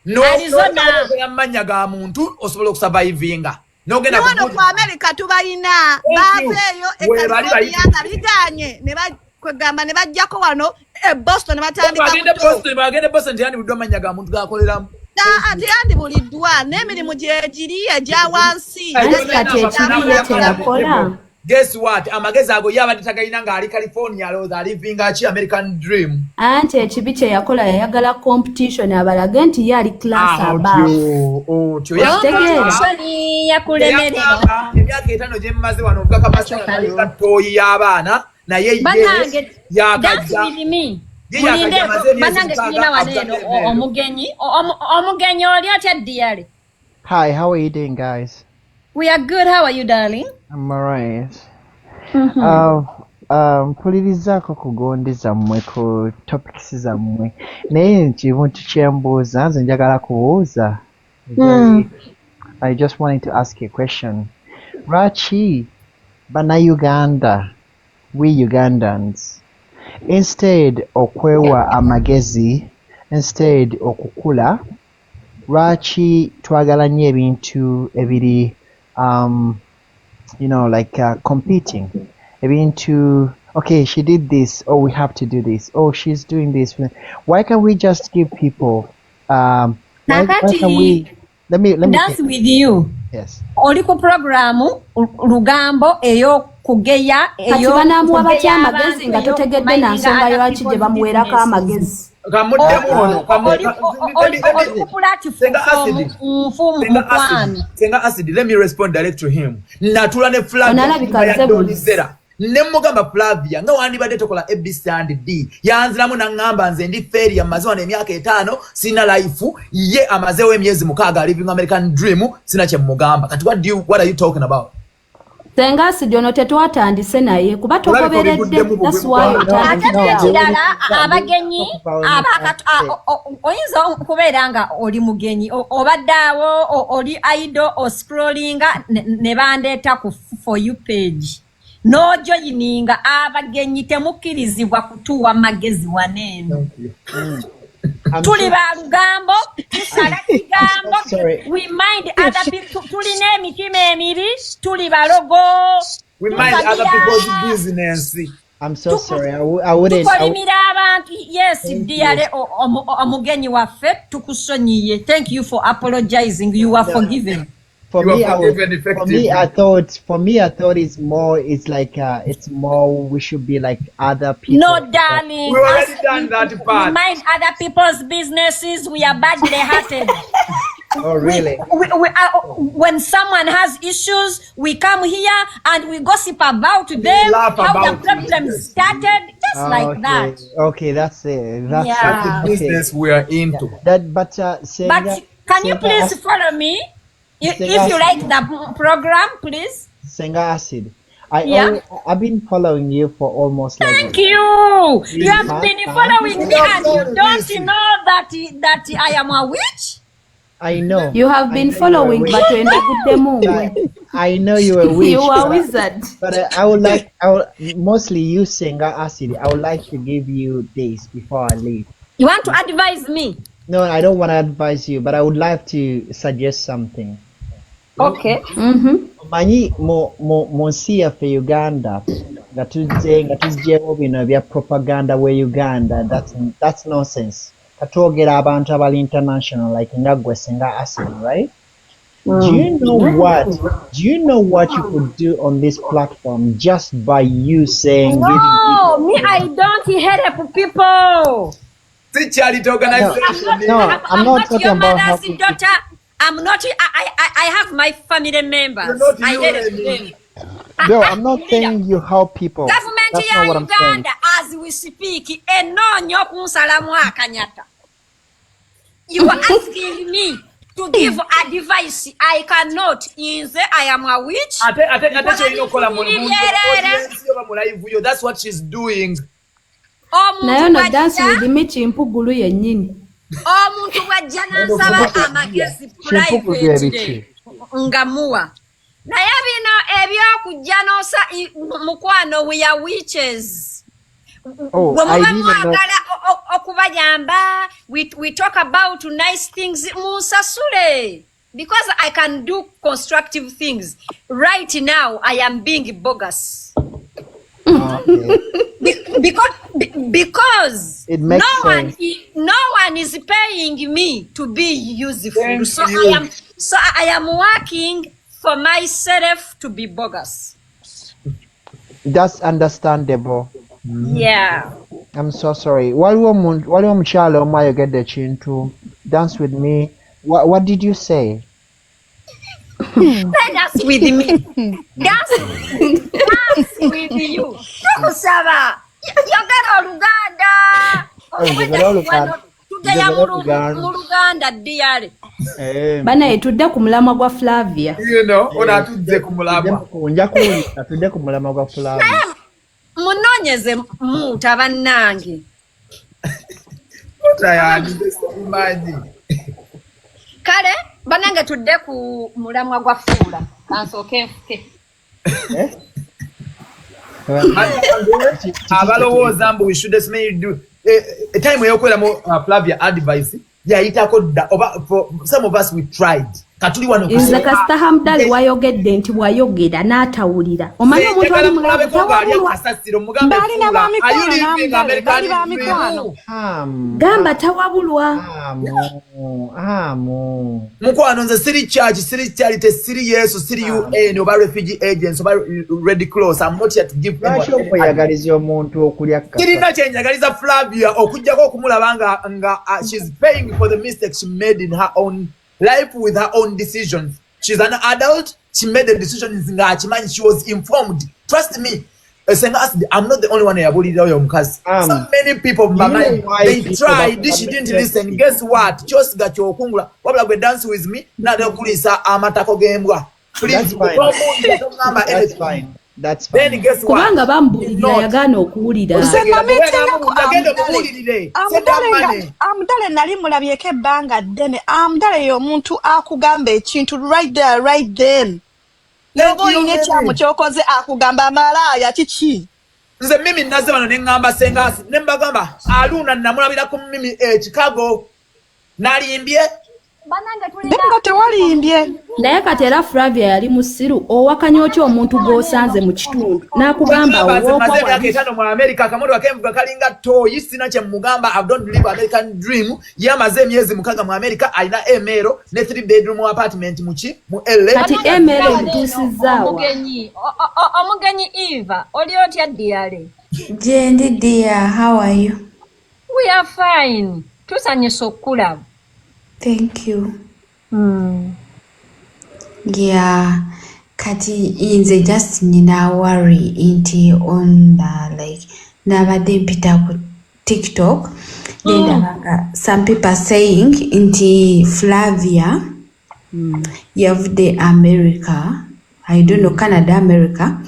400. Arizona. N'ogenda mu mannya ga muntu osobola okusurvivinga n'ogenda Ne wano ku ku America tubalina. Thank you. Baava eyo e Weebali California bayitirivu. nga biganye ne kwegamba ne bajjako wano e Boston ne batandika Bagende buto. Boston, bagende Boston, teyandibuddwa mannya ga muntu gakoleramu. Teyandibuliddwa n'emirimu gyegiri egya wansi. Anti kati ekibi ye kyeyakola. Guess what, amagezi ago ye abadde tagalina ng'ali California, alowooza alivinga ki, American dream. Anti ekibi kye yakola, yayagala competition abalage nti ye ali class above. Otyo. Okitegeera? Competition yakulemerera. Yagamba, emyaka 50 gye mmaze wano ovuga kamasanga tooyi y'abaana, naye ye Bannange, yakajja. Dance with me. Ye yakajja Mulinde, amaze emyezi bannange, 6 tulina wano avuga eno emmeeri. omugenyi oli otya, diyale? Hi, how are you doing, guys? We are good, how are you, darling? I'm alright. Mpulirizaako ku gundi zammwe, ku topics zammwe, naye ekintu kyembuuza, nze njagala kubuuza. I just wanted to ask a question. Lwaki Bannayuganda, we Ugandans, instead okwewa amagezi Instead okukula, lwaki twagala nnyo ebintu ebiri like competing ebintu? Okay, she did this, oh, we have to do this, oh, she's doing this. Why can't we just give people why Kakati can we let me dance with you. Yes. Oli ku programu lugambo ey'okugeya. Kati banaamuwa batya amagezi nga totegedde na nsonga lwaki gye bamuweerako amagezi? Kamuddemu ono. Oli ku platform nfu, mukwano. Senga Acid, let me respond direct to him. Natula ne Ono Flavia alabika ya nze buzi. Donizera, ne mugamba, "Flavia, nga wandibadde tokola ABC and D." Yanziramu naŋŋamba, "Nze ndi failure, mmaze wano emyaka 5, sina life." Ye amazeewo emyezi 6, living American dream. Sina kye mugamba. Kati what are you talking about? Senga Acid ono tetwatandise naye kuba Olabika togoberedde. obivuddemu bugwe. That's why No, Ate otandise no, awo. n'ekirala, abagenyi Talk about oyinza okubeera nga oli mugenyi, obadde awo, oli idle, oscrollinga ne bandeeta ku For You page n'ojoyininga. Abagenyi temukkirizibwa kutuwa magezi waneeno. Tuli ba lugambo, tusala kigambo. Sorry. We mind other people, tulina emitima emibi, tuli balogo. We mind other people's business. I'm so sorry. I wouldn't. Tukolimira abantu. Yes, dear, omugenyi waffe, tukusonyiye. Thank you for apologizing. You are forgiven. For You me, are I would, forgiven for me, effectively. I thought. For me, I thought it's more. It's like it's more. We should be like other people. No, darling. We already done that We part. mind other people's businesses. We are badly hearted. Oh, really? When someone has issues, we come here and we gossip about them, Laugh how the about it, problem yes. started, just Oh, like okay. that. Okay, that's it. That's Yeah. That's the okay. business we are into. That, but Senga, But can you Senga, please follow me? Senga If you Acid, like the program, please. Senga Acid. I Yeah. always, I've been following you for almost like Thank you. You have months. been following me and you don't know that I am a witch? I know. You have I been know you're a following, witch. but oguddemu ngwe. I know you're a witch. You are but wizard. But I would like, I would, mostly you, Senga Acid. I would like to give you this before I leave. You want to advise me? No, I don't want to advise you, but I would like to suggest something. Okay. Omanyi mu nsi yaffe Uganda nga tuzze nga tuggyewo bino ebya propaganda we Uganda, that's nonsense. Katwogera abantu abali international like nga gwe Senga Acid, right? Do you know what you could do on this platform just by you saying, giving No, me, I don't help people. Si charity organization. No, I'm, I'm not not talking your about mother's helping. daughter. I'm not. I have my family members. You're not I help UN. them. No, I'm not saying you help people. Gavumenti That's ya not what I'm saying. Uganda as we speak enoonya okunsalamu akanyata. You are asking me to give advice. I cannot. Nze I am a witch. Ate kyolina okukola mu Biri mu- byereere. audience yo oba mu live yo, that's what she's doing. Omuntu Naye ono dance bw'ajja with me kimpugulu yennyini. Omuntu bw'ajja n'ansaba amagezi Kimpugulu private biki? nga muwa, naye bino ebyokujja n'osa mukwano, we are witches. Oh, Bwe I muba didn't even know. mwagala okubayamba, we talk about nice things, munsasule, because I can do constructive things. Right now I am being bogus. Okay. Because It makes no one sense. no one is paying me to be useful. Thank So you. I am working for myself to be bogus. That's understandable. Yeah. I'm so sorry. Waliwo omukyala omu ayogedde ekintu. Dance with me. What did you say? Dance with me, dance with you. Tukusaba yogera Oluganda. Njogera Oluganda. Tugeya Njogera Oluganda. mu Luganda, dear. Eh, Banaye, tudde ku mulamwa gwa Flavia. Ono atudde ku mulamwa. Nja kuwulira, tudde ku mulamwa gwa Flavia. Munoonyeze muta bannange. Mutayani simanyi. Kale bannange, tudde ku mulamwa gwa Fuula. Kansooke nfuke. Eh? Abalowooza mbu we should simanyi do Time eyokubeeramu Flavia advice yayitako dda, oba for some of us, we tried. Katuli wano. Nze kasita Hamdale wayogedde nti bwayogera n'atawulira, omanyi omuntu ali mu love tawabulwa. Kasasiro mugambe. Balina Fuula, are you bamikwano living n'Amudale, bali American bamikwano. dream? Hamu, Gamba tawabulwa. Hamu, Hamu. Mukwano, nze siri church, siri charity, siri Yesu, siri UN oba refugee agents oba Red Cross. I'm not here to give Lwaki anyone any okweyagaliza omuntu okulya Sirina kyenjagaliza Flavia okuggyako okumulaba nga she's paying for the mistakes she made in her own life with her own decisions. She's an adult. She made the decisions ng'akimanyi. She was informed. Trust me, Senga Acid, I'm not the only one eyabulirira oyo omukazi. So many people You mbamanyi, know why they people tried. bakola She didn't mistakes? listen. Guess what? Kyosiga kyokungula. Wabula gwe dance with me, natera okuliisa amatako g'embwa. Please, That's fine. tomuwulira, toŋŋamba That's anything. fine. That's Then fine. guess what? Kubanga bamubulirira, Not. yagaana okuwulira. Nze namitingako. Agenda Amudale. omubuulirire. Amudale nga Send money. Amudale nali mulabyeko ebbanga ddene. Amudale y'omuntu akugamba ekintu right there, right then. Thank Noba you, olina ekyamu Mimi. ky'okoze, akugamba amalaaya kiki. Nze Mimi nazze bano ne ŋŋamba Sengasi ne mbagamba Aluna namulabira ku Mimi e Chicago, nalimbye? Banange, tulina Naye nga tewalimbye. Naye kati era Flavia yali musiru. Owakanya otya omuntu gw'osanze mu kitundu n'akugamba Nze maze owookwa emyaka wali? 50 mu America, akamotoka kenvuga kalinga toyi, sina kye mugamba. I don't live American dream. Ye amaze emyezi 6 mu America, alina emero ne 3 bedroom apartment muki mu LA. Kati Banange, emere tulina wano eno emutuusizzaawa. Omugenyi omugenyi Eva, oli otya diyale? Gyendi dear, how are you? We are fine, tusanyusa okukulaba. Thank you. Yeah, kati nze just nina worry nti on the like nabadde mpita ku TikTok nendaba nga some people are saying nti Flavia yavudde America, I don't know, Canada, America,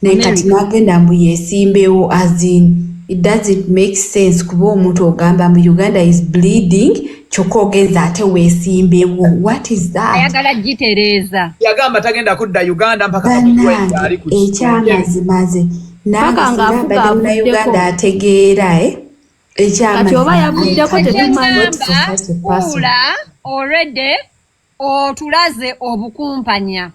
naye kati n'agenda mbu yeesimbewo. As in, it doesn't make sense kuba omuntu ogamba mbu Uganda is bleeding, kyokka ogenza ate weesimbewo. What is that? Ayagala gitereeza. Yagamba tagenda kudda Uganda mpaka Kamutuwende ali Bannange, ku ekyamazima nze nange Paka singa ng'afuga mbadde avuddeko. Munnayuganda ategeera, eh? Kati oba Ekyamazima yavuddeko tetumanyi. Kyengamba kuula already otulaze obukumpanya,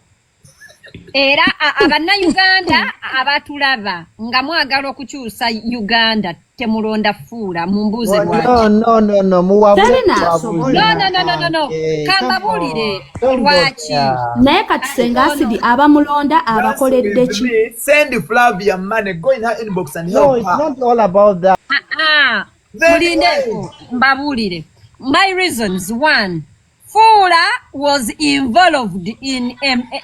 era abannayuganda abatulaba nga mwagala okukyusa Uganda, temulonda Fuula. Mumbuuze lwaki. No, no, no, no, muwabule. Talina asobola. No, no, no, no, no, no. Kambabuulire lwaki. Naye kati Senga Asidi abamulonda abakoledde ki? Send Flavia money. Go in her inbox and No, help it's her. not all about that. Ah, Then mulindeko mbabuulire my reasons. One, Fuula was involved in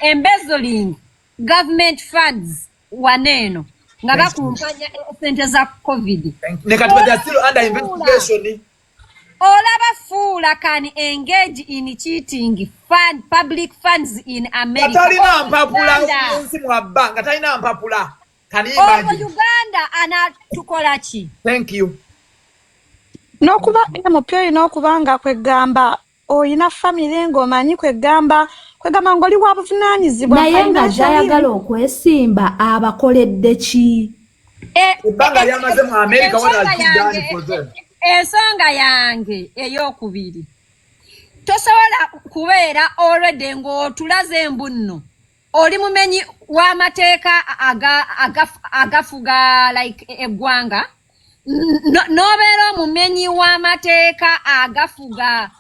embezzling government funds waneeno nga bakumpanya sente za COVID. Ne kati they are still under investigation. Olaba Fuula can engage in cheating fund public funds in Nga America. talina mpapula. Uganda. Nsi mwabba nga talina mpapula. Can you Olwo imagine? Uganda anatukola ki? Thank you. N'okuba MP olina okuba nga kwegamba oyina famire ng'omanyi kwegamba ng'oli wa buvunaanyizibwa Naye nga financially. gy'ayagala okwesimba abakoledde ki? Ebbanga lyamaze mu America, what has Ensonga he done yange- for them? Ensonga yange eyokubiri, tosobola kubeera already ng'otulaze embu nno oli mumenyi w'amateeka agafuga like eggwanga, n'obeera omumenyi w'amateeka agafuga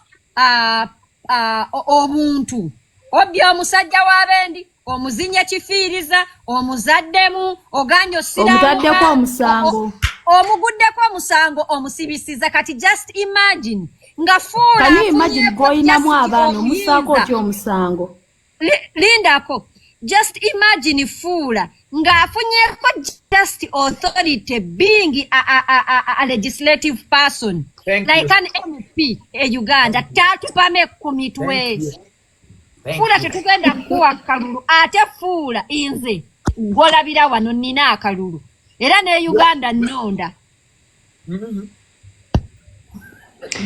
obuntu, obbye omusajja w'abendi, omuzinye kifiiriza, omuzaddemu, oganye osiraamuka, Omutaddeko omusango. Omuguddeko omusango, omusibisiza. Kati just imagine nga Fuula Can you imagine afunyeeko gw'olinamu just abaana omusaako obuyinza. otya omusango? Lindako, just imagine Fuula ng'afunyeko just authority being a legislative person Thank like you. an MP e Uganda, tatupame ku mitwe. Thank you. Thank Fuula you. tetugenda kukuwa kalulu. Ate Fuula, nze gwolabira wano nina akalulu, era ne Uganda nnonda.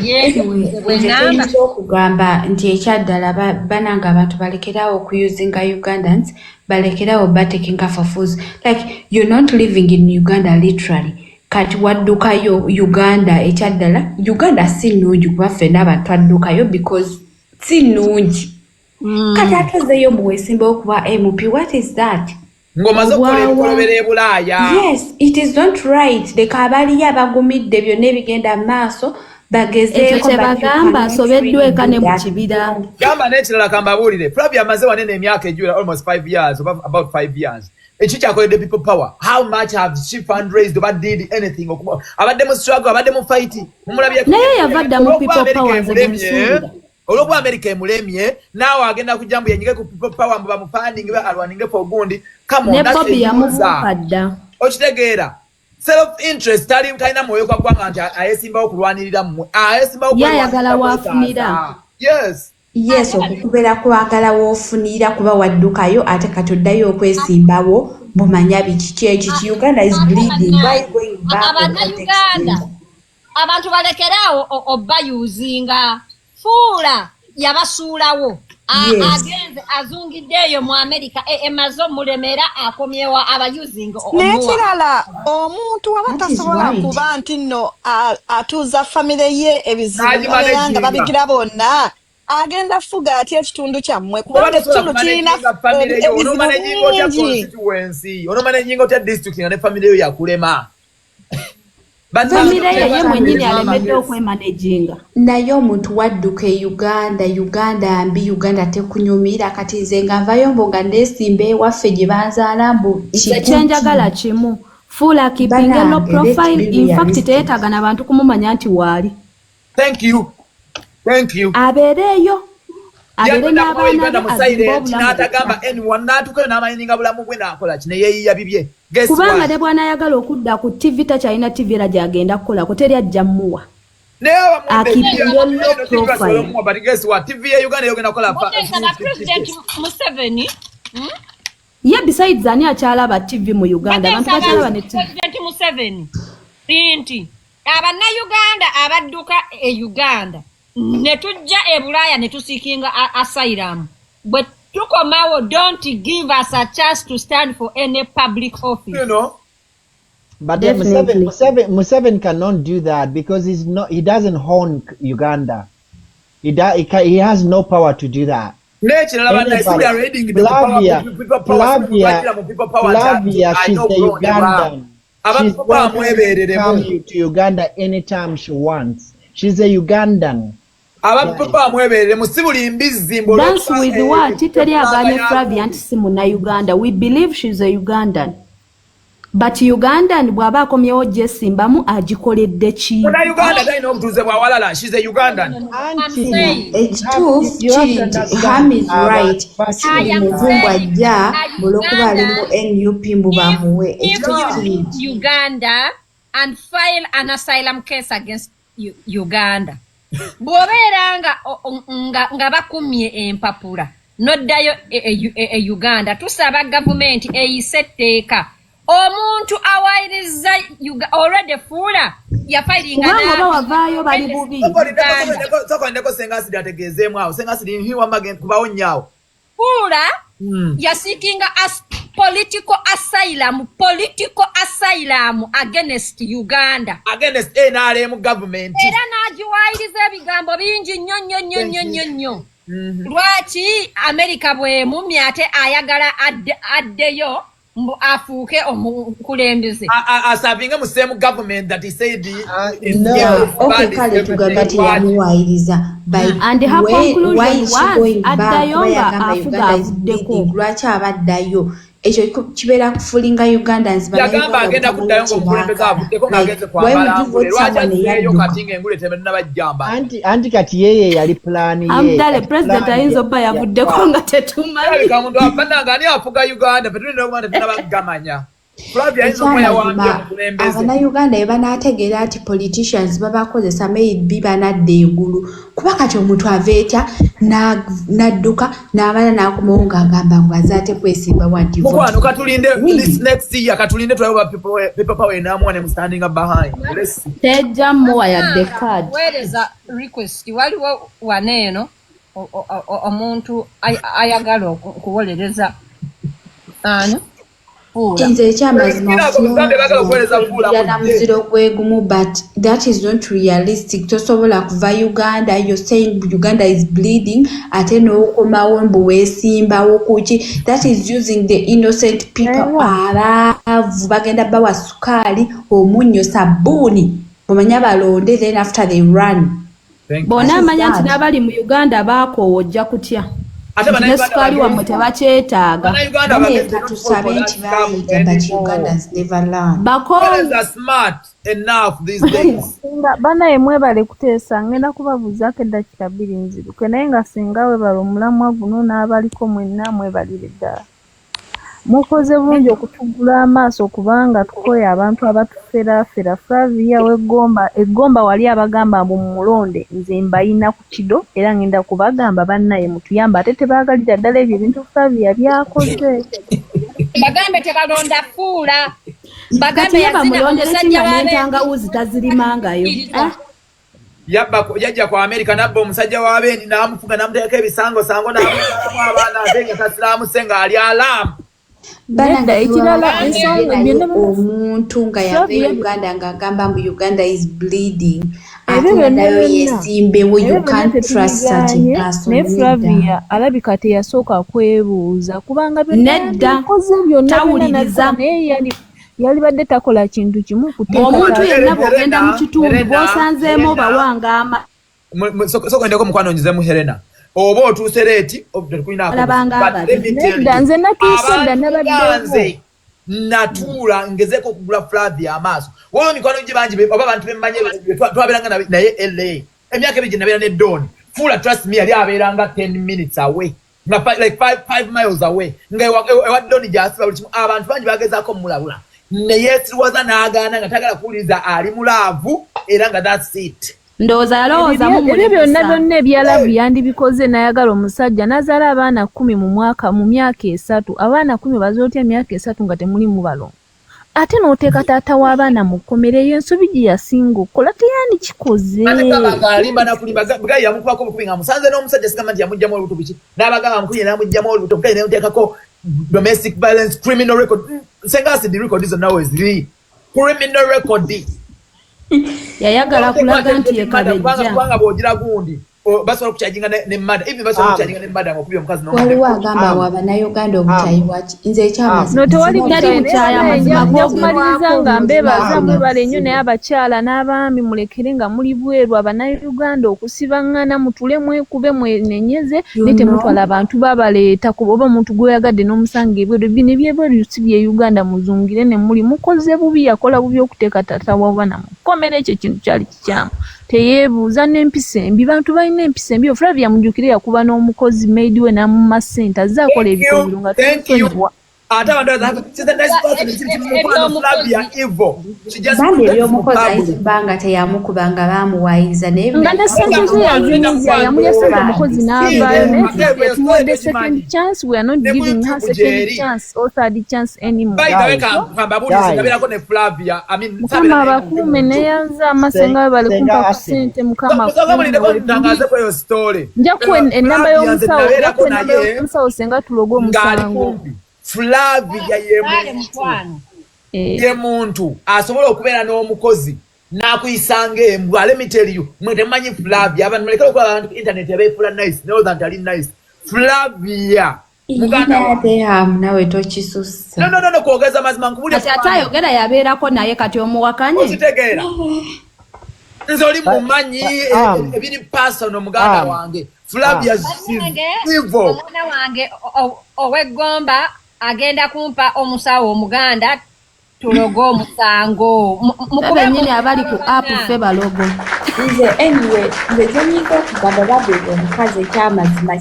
Ye Anyway, nze bwe nze ŋŋamba. kyenyiza okugamba nti ekyaddala banange abantu balekerawo okuusinga Ugandans, balekerawo batekinga for fools. Like, you're not living in Uganda literally. Kati waddukayo Uganda, ekyaddala Uganda si nnungi, kuba ffenna abantu twaddukayo because si nnungi. Kati ate ozeeyo muweesimbawo kuba MP, what is that? Ng'omaze okukola Obwawa. ebikolobero e Bulaaya. Yes, it is not right. Leka abaliyo abagumidde byonna ebigenda mu maaso Ekyo bagezeeko. kye bagamba, asobeddwa eka ne mu kibira. Gamba n'ekirala, kambabuulire, Flavia amaze wanene emyaka ejjula almost 5 years oba about 5 years. Eki kyakoledde People Power? How much have she fundraised oba did anything? Abadde mu struggle, abadde mu fight, mumulabye? Naye yava dda mu Olw'okuba People America Power, nze emulemye, bwensuubira. olw'okuba America emulemye, naawe agenda kujja mbu yenyige ku People Power, mbu bamufunding, alwaninge for gundi. Come on, Ne that's Bobi a user. yamubuuka dda. Okitegeera? Self interest, tali talina mwoyo gwa ggwanga nti ayesimbawo kulwanirira mmwe, ayesimbawo Ye ayagala kwetaaza. waafunira. Yes. Yes, okukubeera kwagala woofunira, kuba waddukayo ate kati oddayo okwesimbawo bumanya biki kyekiki. Uganda is bleeding. Why you going back on that Abannayuganda, excuse? abantu balekeraawo obayuzinga. Fuula yabasuulawo. Agenze azungidde eyo mu Amerika, emaze omulemera, akomyewo abayuzinga omuwa. N'ekirala, omuntu waba That is tasobola right. kuba nti nno atuuza famire ye, ebizibu N'agimala babeera nga ejjinga. babigira bonna, agenda fuga atya ekitundu kyammwe? Oba Kubanga tosobola ekitundu kirina kumanaginga famire yo, ebizibu onomanaginga otya bingi. constituency, onomanaginga otya district nga ne famire yo yakulema? Famire ye ye mwennyini alemedde okwemanaginga. Naye omuntu wadduka e Uganda, Uganda mbi, Uganda tekunyumira. Kati nze nga nvayo mbu nga neesimba ewaffe gye banzaala mbu Nze kyenjagala kimu, Fuula keeping a low Banange, let's profile. be In fact, realistic. teyeetaaga na bantu kumumanya nti waali. Thank you, thank you. Abeere eyo, abeere Yagenda kuba n'abaana Uganda be, mu azimbe silent, obulamu. N'atagamba anyone, n'atuukayo n'amayininga bulamu bwe, n'akola ki, ne yeeyiya bibye. Guess Kubanga what? ne bw'anaayagala okudda ku TV, takyalina TV era gy'agenda kukolako, teri ajja mmuwa. Naye Akeepinge low profile. abamu, but guess what, TV ye Uganda yogenda kukola Mbadde President Museveni, Ye besides, ani akyalaba TV mu Uganda? Mbadde Abantu nsaba bakyalaba ne TV? President Museveni nti Abannayuganda abadduka e Uganda ne tujja e Bulaaya ne tuseekinga asylum, bwe tukomawo, don't give us a chance to stand for any public office. You know. But then Definitely. Museveni cannot do that because he's not. He doesn't own Uganda. He do, he, ca he has no power to do that. N'ekirala, bannaye, we are reading the Flavia, people power, Flavia, mu People Power nti Flavia, I she's know the bro, Ugandan. Aba She's People Power welcome to mwebereremu. come to Uganda anytime she wants. She's a Ugandan. Aba People Power mwebereremu, si buli mbizzi mbu Dance olw'okuba, with what? Teri agaanye Flavia nti si Munnayuganda. We believe she's a Ugandan, but Ugandan bw'aba akomyewo gyesimbamu, agikoledde ki? Munnayuganda talina obutuuze bwa walala. She's a Ugandan. Auntie, saying- Ekituufu you have kiri to nti understand Ham is our right. Si I buli am muzungu saying, ajja a olw'okuba ali mu Ugandan, NUP mbu bamuwe. if Ekituufu you kiri leave nti Uganda and file an asylum case against Uganda, bw'obeera nga, nga bakumye empapula n'oddayo e Uganda, tusaba gavumenti eyise etteeka omuntu awayiriza already Fuula yafilinga. Kubanga oba wavaayo bali bubi. Sokolindeko Senga Asidi ategeezeemu awo. Senga Asidi nhiwamma kubawo nnyo awo. Fuula yaseekinga as political asylum, political asylum against Uganda, against NRM government, era n'agiwaayiriza ebigambo bingi nnyo nnyo nnyo nnyo nnyo nnyo. Lwaki Amerika bwemumye ate ayagala addeyo mbu afuuke omukulembeze? Aservinge mu same government that he said is No. Okay, kale tugamba teyamuwaayiriza. And her conclusion was, addayo nga afuga avuddeko. Lwaki abaddayo? Ekyo kibeera kufulinga Ugandans. Yagamba agenda kuddayo ng'omukulembeze avuddeko, ng'agenze kwambala ngule. Lwaki azzeeyo kati ng'engule tebannabajjamba? Anti kati yeye yali plan ye. Amdale Kati president plan ayinza obba yavuddeko nga tetumanyi. Kirabika muntu bannange, ani afuga Uganda? Fe tulina okuba tetunnabagamanya. Flavia ayinza okuba yawambye omukulembeze. Abannayuganda bwe banaategeera nti politicians babakozesa, maybe banadda engulu, kuba kati omuntu ava etya n'adduka n'amala n'akomawo ng'agamba ngu aze ate kwesimba nti Mukwano, katulinde this next year, katulinde tulabe oba People Power enaamuwa ne standing up behind. Let's see. Tejja mmuwa yadde kaadi. Weereza request, waliwo wano eno omuntu ayagala okuwolereza ani. Fuula. Nze ekyamazima Kirako mugambe baagala okuweereza Fuula na mujje. muziro gwe gumu, but that is not realistic. Tosobola kuva Uganda, you're saying Uganda is bleeding, ate n'okomawo mbu weesimbawo kuki? That is using the innocent people. Abaavu bagenda bawa sukaali, omunnyo, sabbuuni, bamanya balonde, then after they run. Bonna amanya nti n'abali mu Uganda baakoowa, ojja kutya Ate nti ne Bannayuganda sukaali wammwe bagezi. tebakyetaaga. Bannayuganda Naye bagezi, they don't fall katusabe for that nti scam bayiga, but anymore. Ugandans never learn. Bakoowu. Parents are smart enough these days. Singa banaye mwebale kuteesa, ngenda kubabuuzaako eddakiika 2 nziruke, naye nga singa webale omulamwa guno n'abaliko mwenna, mwebalire ddala. Mukoze bulungi okutugula amaaso kubanga tukooye abantu abatuferaafera. Flavia w'eggomba eggomba wali abagamba mbu mumulonde, nze mbayina ku kido era ngenda kubagamba bannaye mutuyambe, ate tebaagalira ddala ebyo ebintu Flavia by'akoze. Bagambe tebalonda Fuula. Kati Bagambe ye yazina bamulondere omusajja kinga w'abe n'entangawuzi tazirimangayo. Eh? Yajja ku America nabba omusajja w'abendi n'amufuga n'amuteekako ebisangosango n'amuzalamu abaana ate nga tasiramuse ng'ali alaamu. Nedda, ekirala ensonga byonna Omuntu nga yava e Flavia Uganda ng'agamba mbu Uganda is bleeding, ebyo ate byonna naddayo byonna yeesimbewo, ebyo you byonna can't trust such a tetubigaanye, person, naye nedda. Flavia alabika teyasooka kwebuuza kubanga byonna Nedda, yandibikoze byonna byonna tawuliriza. nabikola, naye yalibadde takola kintu kimu kuteeka Omuntu taata yenna bw'ogenda mu Helena, kitundu Helena, bw'osanzeemu Helena. obawanga ama Sooka ndeko mukwano nzizemu Helena. Oba otuuse late, tekulinaako Alabanga buzibu. But let ababi. me tell Nedda, you, nze natuuse dda, abantu nabaddewo. nze natuula ngezeeko okugula Flavia amaaso. Waliwo mikwano gye bangi oba abantu bemmanye twabeeranga naye LA emyaka 2 gye nabeera ne Don Fuula. Trust me, yali abeeranga 10 minutes away, nga like 5 miles away, nga ewa Don gy'asiba buli kimu. Abantu bangi bagezaako omulabula ne yeesirwaza n'agaana nga tagala kuwuliriza, ali mu love era nga that's it. Ndowooza yalowooza Ebyo byonna mumulemesa. byonna ebya love yandibikoze n'ayagala omusajja n'azaala abaana 10 mu mwaka, mu myaka 3. Abaana 10 baze otya emyaka 3 nga temuli mu balongo, ate n'oteeka taata w'abaana mu kkomera? Eyo ensobi gye yasinga okukola, teyandikikoze. Ate kabanga alimba nakulimba. Guy yamukubako obukubi nga musanze n'omusajja, sigamba nti yamugjamu olubuto biki, n'abagamba mukubye n'amugjamu olubuto, guy nemuteekako domestic violence criminal record. Senga Acid, record zonna weziri, criminal record. Yayagala kulaga nti ye Kubanga kabejja. Kubanga bw'ogira gundi basobola okucharginga ne murder, even basobola okucharginga ne murder ng'okubye omukazi Waliwo agamba wa bannayuganda obutayi waki? Nze ekyamazima No, tewali Teri bukyayi, naye bukyaya, banaye amazima nja kumaliriza googerwako. nga mbeebaza, mwebale nnyo, naye abakyala n'abaami mulekere nga muli bweru abannayuganda okusibaŋŋana, mutule mwekube mwenenyeze, naye temutwala abantu babaleeta kuba oba omuntu gweyagadde n'omusanga ebweru. Bino ebyebweru si bye Uganda, muzungire ne muli mukoze bubi. Yakola bubi okuteeka taata w'abaana mu kkomera, ekyo ekintu kyali kikyamu. Teyeebuuza n'empisa embi, bantu balina empisa embi. Flavia mujjukire yakuba n'omukozi maid we n'amumma ssente, azze akola ebikolobero nga Thank you. temusonyiwa. Ate abantu she's a nice person, mukwano Flavia evil, she just Bambi protects eby'omukozi mu ayinza public. okuba nga teyamukuba nga baamuwayiza, naye Nga ne ssente ze yazimulya, yamulya ssente omukozi n'avaayo, naye tuwadde second chance, we are not Ne ku giving her YouTube second gy'eri. chance or third chance anymore. By the way, Guys, kambabuulire, guys. nabeerako ne Flavia, I mean, Mukama sabeera naye mu abakuume, muntu. neyanza amasenga we bali Senga kumpa ku Acid. ssente, Mukama Sooka mulindeko akuume. ntangaazeko eyo story. Nja kuwa enamba Flavia nze y'omusawo, nja nabeerako kuwa enamba naye y'omusawo senga tuloge ng'ali omusango. kumpi. Flavia ye Kale muntu mukwano. Eh. ye muntu asobola okubeera n'omukozi n'akuyisanga embwa. Let me tell you, mwe temumanyi Flavia. Abantu mulekere okulaba abantu ku internet abeefuula nice, naye nti ali nice. Flavia muganda wange. Ate nawe tokisussa. No, no, no, no, kwogeza mazima nkubulye. Kati ate ayogera yabeerako naye, kati omuwakanye? Okitegeera, nze oli mumanyi ebiri personal, muganda wange Flavia Bannange, evil. Omwana wange ow'eggomba agenda kumpa omusawo omuganda tuloge omusango. Ffe Mukube bennyini abali ku app ffe balogo. Nze anyway, nze kyenyinza okugamba, babeera omukazi ekyamazima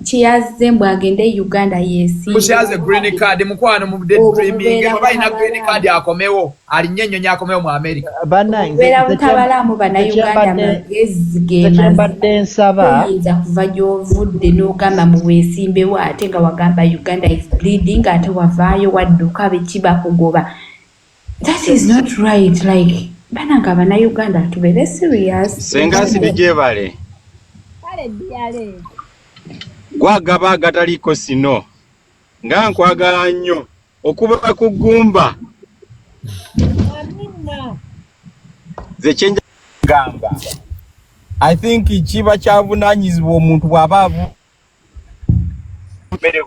kyeyazze mbu agende e Uganda yeesimbe. She green card, mukwano, mu Obwo daydreaming. bubeera Oba alina green butabalamu. card, akomewo alinye ennyonyi akomewo mu America. Bannange, Bubeera butabalamu bannayuganda, magezi ge nze kyembadde nsaba Toyinza kuva gy'ovudde n'ogamba mu weesimbewo ate nga wagamba Uganda is bleeding, ate wavaayo wadduka biki bakugoba. That is not right. Like, banange abannayuganda tubeere serious. Senga Acid, gyebale. Kale ddiyale. Gwagaba agataliiko sino nga nkwagala nnyo. Okuba ku ggumba. Amina. Nze kyenja gamba, I think kiba kyavunaanyizibwa omuntu bw'aba avu mmere.